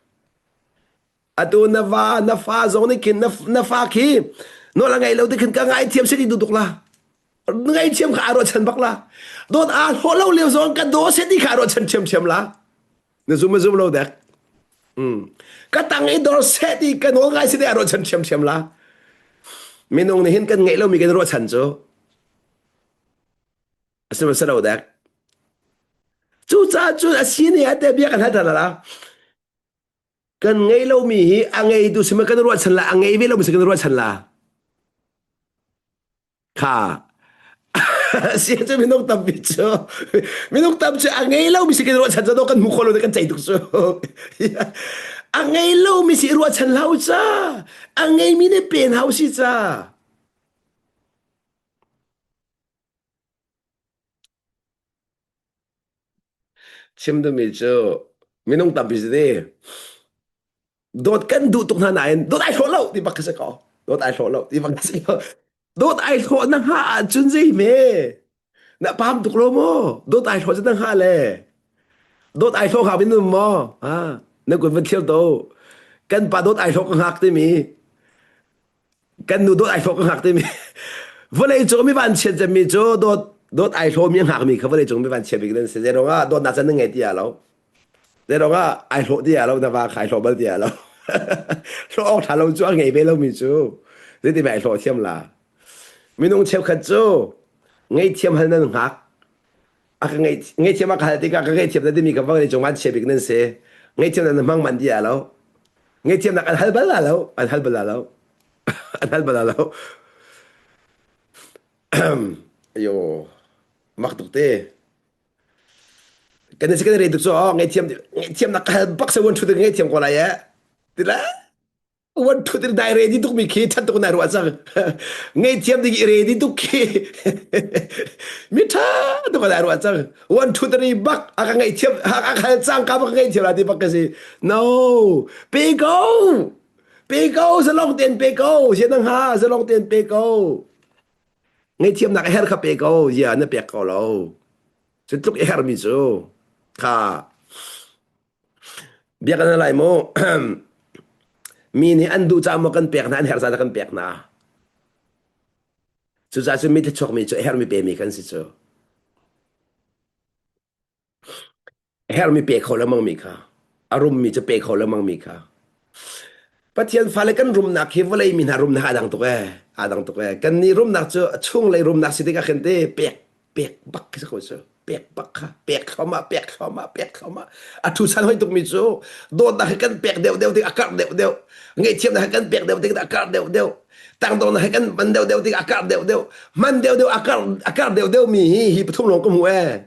Atu na va na fa zong nih khin na, na fa khi nawl a ngei lo ti khin ka ngaithiam si ti duh tuk la. Ngaithiam kha aa ruahchan bak la. Dawt aa hlawh lo lio zong ka daw se ti kha aa ruahchan ṭhiamṭhiam la. Na zum a zum lo dek. Mm. Ka tang i dor seh ti ka nawl ngai si ti aa ruahchan ṭhiamṭhiam la. Minung nih hin kan ngeih lomi kan ruahchan cu a si si lo dek. Cucaah cun a si ni ah te bia kan hal ṭhan la. Kan ngei lomi hi a ngeitu si ma kan ruahchan la, a ngei ve lomi si kan ruahchan la. Kha si cu minung tampi cu minung tam cu a ngei lomi si kan ruahchan cu kan hmu kho lo kan ceih tuk cu. A ngei lomi si ruahchan hlau ca. A ngeimi nih pen hau si ca. Chim duhmi cu minung tampi si ti dawt kan duh tuk hna nain dawt ai hlawh lo ti bak khi si ko. Dawt ai hlawh lo ti bak khi si ko. Dawt ai hlawh na hngah ahcun zei hme na pam tuk lo maw? Dawt ai hlawh cu na hngah le dawt ai hlawh hngak in um maw? Ha na kut van thlir to. Kan pa dawt ai hlawh ka hngak timi kan nu dawt ai hlawh ka hngak timi vawlei cung mi van chiat cemmi cu dawt dawt ai hlawmi a hngakmi kha vawlei cung mi van chia bik nan si zei ah dawtnak can na ngei ti lo zei ah ai hlawh ti lo na va kha ai hlawh bal ti lo hlawh awk tha lo cu a ngei ve lomi cu zeiti ai hlawh thiam la minung cheukhat cu ngeihthiam hal nan hngak a ka ngeihthiam a ka hal tikah ka ngeihthiam na timi kha vawlei cung van chia bik nan si ngeihthiam nan hmang man ti lo ngeihthiamnak an hal bal la lo an hal bal la lo an hal bal la lo ayo mak tuk te. Kan si kan re tuk cu oh ngaihthiam ngaihthiam nak ka hal bak se wan thu te ngaihthiam ko lai eh. Tila wan thu te dai ready tuk mi khi that tuk na ruah cang. Ngaihthiam ding i ready tuk khi. Mi tha tuk na ruah cang. Wan thu te bak a ka ngaihthiam a ka hal cang ka bak ngaihthiam la ti bak ka si. No. Pe ko. Pe ko zalong ten pe ko. Sia nang ha zalong ten pe ko. Ngaihthiamnak a her kha pe ko. Zia na pek ko lo. Cu tluk i hermi cu kha bia kan lai mu mi nih an duh caah maw kan pek hna an herh caah kan pek hna cucaah cun mi thluachuakmi cu a hermi pemi kan si cu a hermi pe kho lengmang mi kha a rummi cu pe kho lengmang mi kha Pathian fale kan rumnak hi vawlei mi hna rumnak aa dang tuk ee. Aa dang tuk ee. Kan nih rumnak cu a chunglei rumnak si tikah khin te pek pek bak khi si ko cu. Pek bak kha pek thluahmah pek thluahmah pek thluahmah. A thu san hoi tukmi cu dawtnak hi kan pek deuh deuh tik a karh deuh deuh. Ngaihthiamnak hi kan pek deuh tik a karh deuh deuh. Tangdornak hi kan man deuh deuh tik a karh deuh deuh. Man deuh deuh a karh a karh deuh deuh mi hi hi pathum lawng ka hmu ee.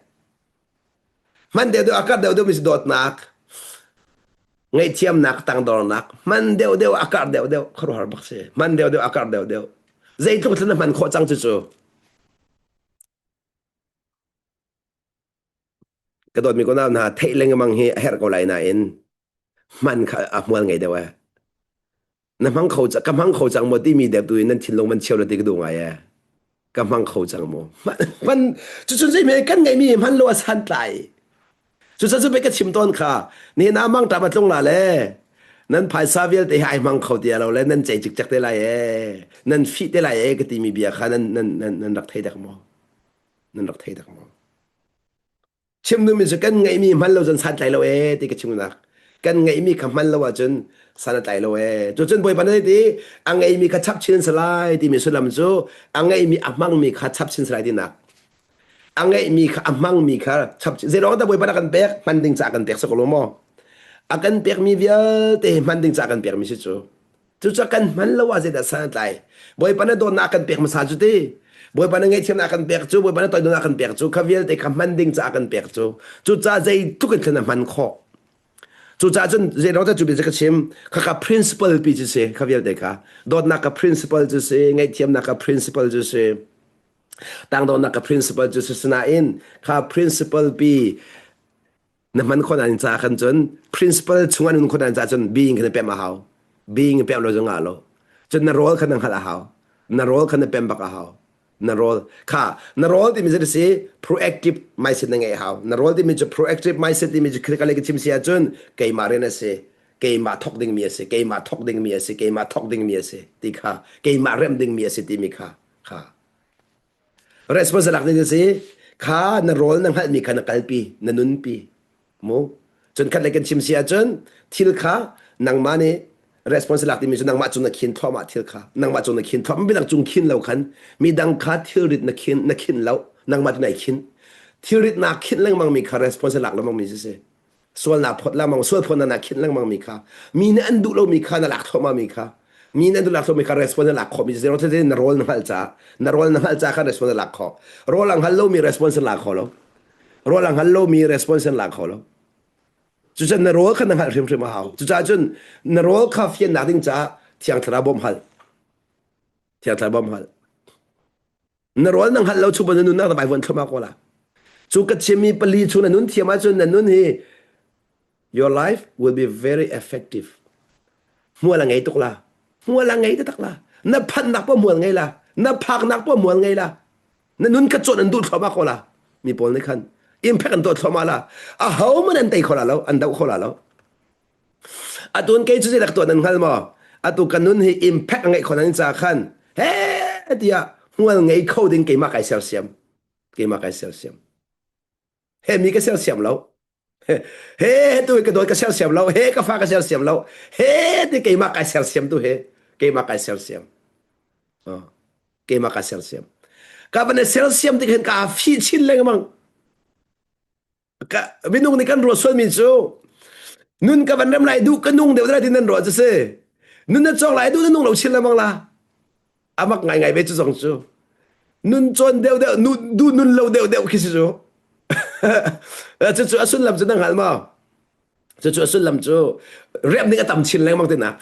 Hman deuhdeuh a karh deuhdeuh mi cu dawtnak, ngaihthiamnak, tangdornak, hman deuhdeuh a karh deuhdeuh khuaruahhar bak si. Hman deuhdeuh a karh deuhdeuh. Zeitluk thil na hman khawh cang cucu. Ka dawtmi ko nau hna theih lengmang hi a herh ko lai nain hman kha a hmual ngei deuh eh. Na hmang kho ka hmang kho cang maw timi deuh tu in nan thinlung man cheu la ti ka duh ngai eh. Ka hmang kho cang maw? Hman cucun zei me kan ngeihmi hman lo a santlai. Cucu cu ka chim tawn kha ni na mang ṭam a tlung la le nan phaisa vialte hi ai hmang kho ti lo le nan cei cikcek te lai ee nan fih te lai ee ka timi bia kha nan nan nan nan rak thei dek maw? Nan rak thei dek maw? Chim duhmi cu kan ngeihmi hman lo cun santlai lo ee ti ka chimnak. Kan ngeihmi kha hman lo ahcun san a tlai lo ee. Cucun Bawipa nih ti a ngeihmi kha chap chin si lai timi sullam cu a ngeihmi a hmangmi kha chap chin si lai tinak. A ngeihmi kha a hmangmi kha chap chin. Zeiruang dah Bawipa nih a kan pek? Hman ding caah kan pek si ko lo maw? A kan pekmi vialte hi hman ding caah kan pekmi si cu. Cucaah kan hman lo ah zeidah san a tlai? Bawipa na dawtnak a kan pek hmasa cu ti. Bawipa na ngaihthiamnak a kan pek cu, Bawipa na toidornak a kan pek cu, kha vialte kha hman ding caah a kan pek cu. Cucaah zeitluk in thlen a hman khawh. Cucaah cun zeiruang dah cu bia cu ka chim? Khakha principle pi cu si, kha vialte kha. Dawtnak ka principle cu si, ngaihthiamnak ka principle cu si, tangdornak ka principle cu si. Sinain kha principle pi na hman khawh nain ca khan cun principle chung an un khawh nain ca cun being khan na pem a hau being pem lo zong ah lo cun na role khan na hngalh a hau na role khan na pem bak a hau na role kha na role timi cu si proactive mindset na ngeih hau na role timi cu proactive mindset timi cu critical ka chim si ahcun keimah rian a si keimah thok dingmi a si keimah thok dingmi a si keimah thok dingmi a si ti kha keimah remh dingmi a si timi kha kha Response lak ding si kha na rawl na hngalhmi kha na kalpi na nunpi mu cun khat le kan chim si ahcun thil kha nangmah nih response lak timi cu nangmah cung na khin thluahmah thil kha nangmah cung na khin thluahmah midang cung khin lo khan midang kha thilrit na khin na khin lo nangmah tu nai khin thilrit na khinh lengmang mi kha response lak lengmang mi si si sualnak phawt lengmang sual phawt na khinh lengmang mi kha mi nih an duh lomi kha na lak thluahmah mi kha mi nih an duh lak thluahmah mi kha response na lak khawh mi zero te na role na hngalh caah na role na hngalh caah khan response na lak khawh role a hngal lomi response na lak kho lo role a hngal lomi response na lak kho lo cucun na role kha na hngalh hrimhrim a hau cucaah cun na role kha fiannak ding caah thiang thlarau bawmh hal thiang thlarau bawmh hal Na rawl na hngalh lo chung na nunnak na vaivuan thluahmah ko la. Cu ka chimmi pali chung na nun thiam ahcun na nun hi your life will be very effective. Hmual a ngei tuk la. Hmual a ngei taktak la. Na phannak poh hmual ngei la. Na phaknak poh hmual ngei la. Na nun kha cawn an duh thluahmah ko la. Mi pawl nih khan impact an tuah thluahmah la. A ho man an tei kho la lo, an doh kho la lo. Atu kei cu zeidah ka tuah nan hngal maw? Atu ka nun hi impact a ngeih khawh nan ca khan he tiah hmual ngei kho ding keimah kai sersiam. Keimah kai sersiam. He mi ka sersiam lo. He tu ka dawt ka sersiam lo. He ka fa ka sersiam lo. He ti keimah kai sersiam tu he keimah kai sersiam. Oh, keimah kai sersiam. Ka van sersiam tik hin ka fi chin lengmang. Ka, minung nih kan ruah sualmi cu nun ka van rem lai duh ka nung deuh lai ti nan ruah cu si nun na cawng lai duh na nung lo chin lengmang la amak ngai ngai ve cu zong cu nun cawn deuh deuh nu, duh nun lo deuh deuh khi si cu. Cucu a sullam cu na hngal maw? Cucu a sullam cu remh ding a tam chin lengmang tinak.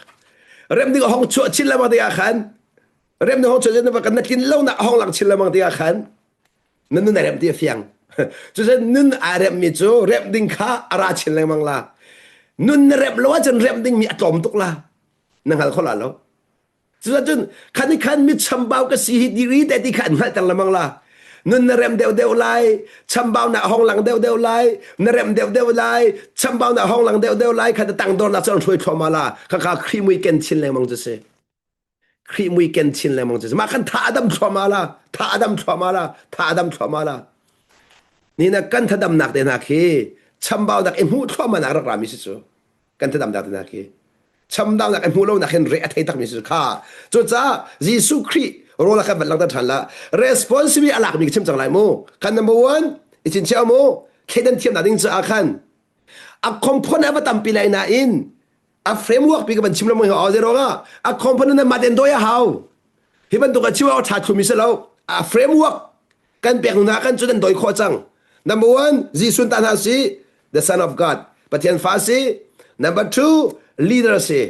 Remh ding a hong chuah chin lengmang tikah khan remh ding hong chuah chin lengmang na tlin lonak a hong lang chin lengmang tikah khan na nun a remh ti a fiang. Cucun nun aa remhmi cu remh ding kha a ra chin lengmang la. Nun na remh lo ahcun remh dingmi a tlawm tuk la. Na hngal kho la lo. Cucun khan i khan mi chambau ka si hi diri te ti kha an hngalhter lengmang la. Nun na rem deuhdeuh lai, chambau na hong lang deuhdeuh lai, na rem deuhdeuh lai, chambau na hong lang deuhdeuh lai kha na tangdornak cu an hruai thluahmah la. Khakha Khrih mui ken chin lengmang cu si. Khrih mui ken chin lengmang cu si. Mah khan tha a dam thluahmah la, tha a dam thluahmah la, tha a dam thluahmah la. Ni na kan thadamnak te hna khi chambaunak i hmuh thluahmah nak rak rami si cu. Kan thadamnak te hna khi. Chamdaunak i hmuh lonak hin re a thei takmi si kha. Cucaah Jesuh Khrih rawl a kan van langhter ṭhan la. Responsibility a lakmi ka chim cang lai mu. Kan number one, i cinchiah mu. Thleidan thiamnak ding caah khan a component a va tampi lai nain a framework pi ka van chim lo mo hi ruangah a component na maten doi a hau hi bantuk a chim a tha thlumi si lo a framework kan pek hnu kan cu nan doi khawh cang number one Jesuh ta hna si the son of God Pathian fa si number two leader si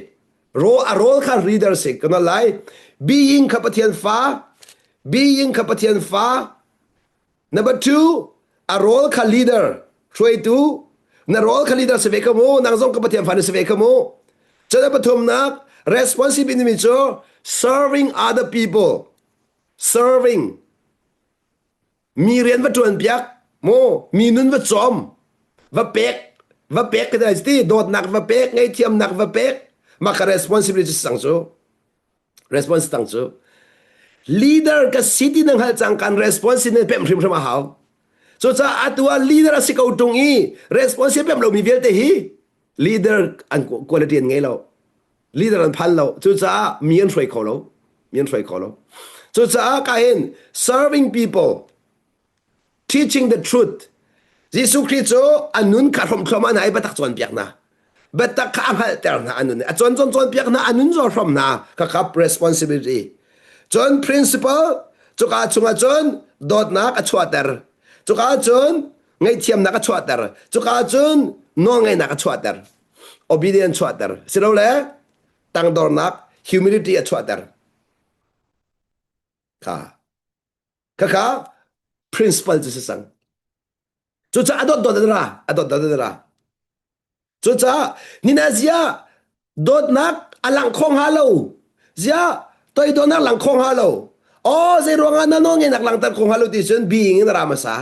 ro a role kha leader si kana lai being kha Pathian fa being kha Pathian fa Number two, a role kha leader, hruaitu. Na role kha leader si ve ka mu, nang zong ka Pathian fa na si ve ka mu. Cun pathumnak, responsibility mi cu serving other people. Serving. Mi rian va ṭuan piak, mu, mi nun va cawm, va pek, va pek ka ti, dawtnak va pek, ngaihthiamnak va pek, mah kha responsibility sang cu. Response tang cu leader ka si ti na hngalh cang kan response in pemh hrimhrim a hau. Cucaah atu ah leader a si ko tung i response pemh lomi vialte hi leader an quality an ngei lo. Leader an phan lo. Cucaah mi an hruai kho lo. Mi an hruai kho lo. Cucaah ka hin serving people Teaching the truth. Jesuh Khrih cu a nun kha hrom thluahmah hna i biatak cawnpiak hna. Biatak kha a hngalhter hna a nun. A cawn cawn cawnpiak hna, a nun zaw hrom hna. Khakha responsibility. Cun principle, cuka chungah cun dawtnak a chuahter. Cuka cun ngaihthiamnak a chuahter. Cuka cun nawlngaihnak a chuahter. Obedience chuahter. Silole tangdornak humility a chuahter. Kha. Khakha principal cu si cang. Cucaah a dawt dawt an ra, a dawt dawt an ra. Cucaah nina zia dawtnak a lang kho hnga lo. Zia toidawnak lang kho hnga lo. Oh, zei ruangah na nawl ngeihnak langter kho hnga lo ti cun being in a ra hmasa.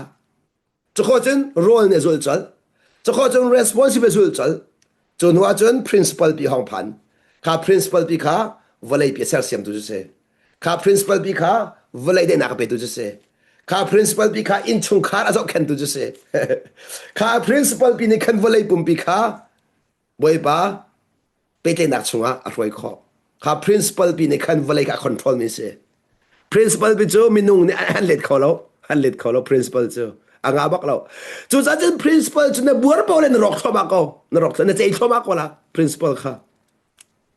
Cukho cun role nih a zulh colh. Cukho cun responsible zulh colh. Cu hnu ah cun principal pi hong phan. Kha principal pi kha vawlei pi a sersiamtu cu si. Kha principal pi kha vawlei daihnak a petu cu si. Kha principal pi kha innchungkhar a zohkhentu cu si. Kha principal pi nih khan vawlei pumpi kha Bawipa pehtlaihnak chungah a hruai khawh. Kha principal pi nih khan vawlei kha a control mi si. Principal pi cu minung nih an let kho lo. An let kho lo principal cu. A nga bak lo. Cucaah cun principal cu na buar po le na rawk thluahmah ko. Na rawk na cei thluahmah ko la principal kha.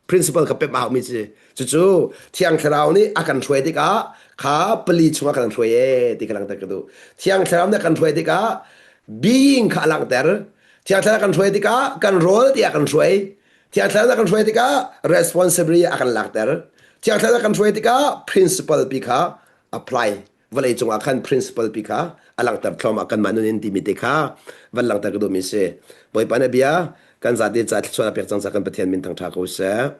Principal kha pep au mi si. Cucu Thiang Thlarau nih a kan hruai tikah kha pali chungah kan hruai e ti ka langhter ka duh. Thiang Thlarau nih a kan hruai tikah being kha a langhter. Thiang Thlarau kan hruai tikah kan rawl tiah kan hruai. Thiang Thlarau kan hruai tikah responsibility a kan lakter. Thiang Thlarau kan hruai tikah principle pi kha apply vawlei cungah khan principle pi kha a langhter thluahmah kanmah nun in timi te kha van langhter ka duhmi si. Bawipa na bia kan zate ca thluachuah pek cang ca kan Pathian min thangṭha ko seh.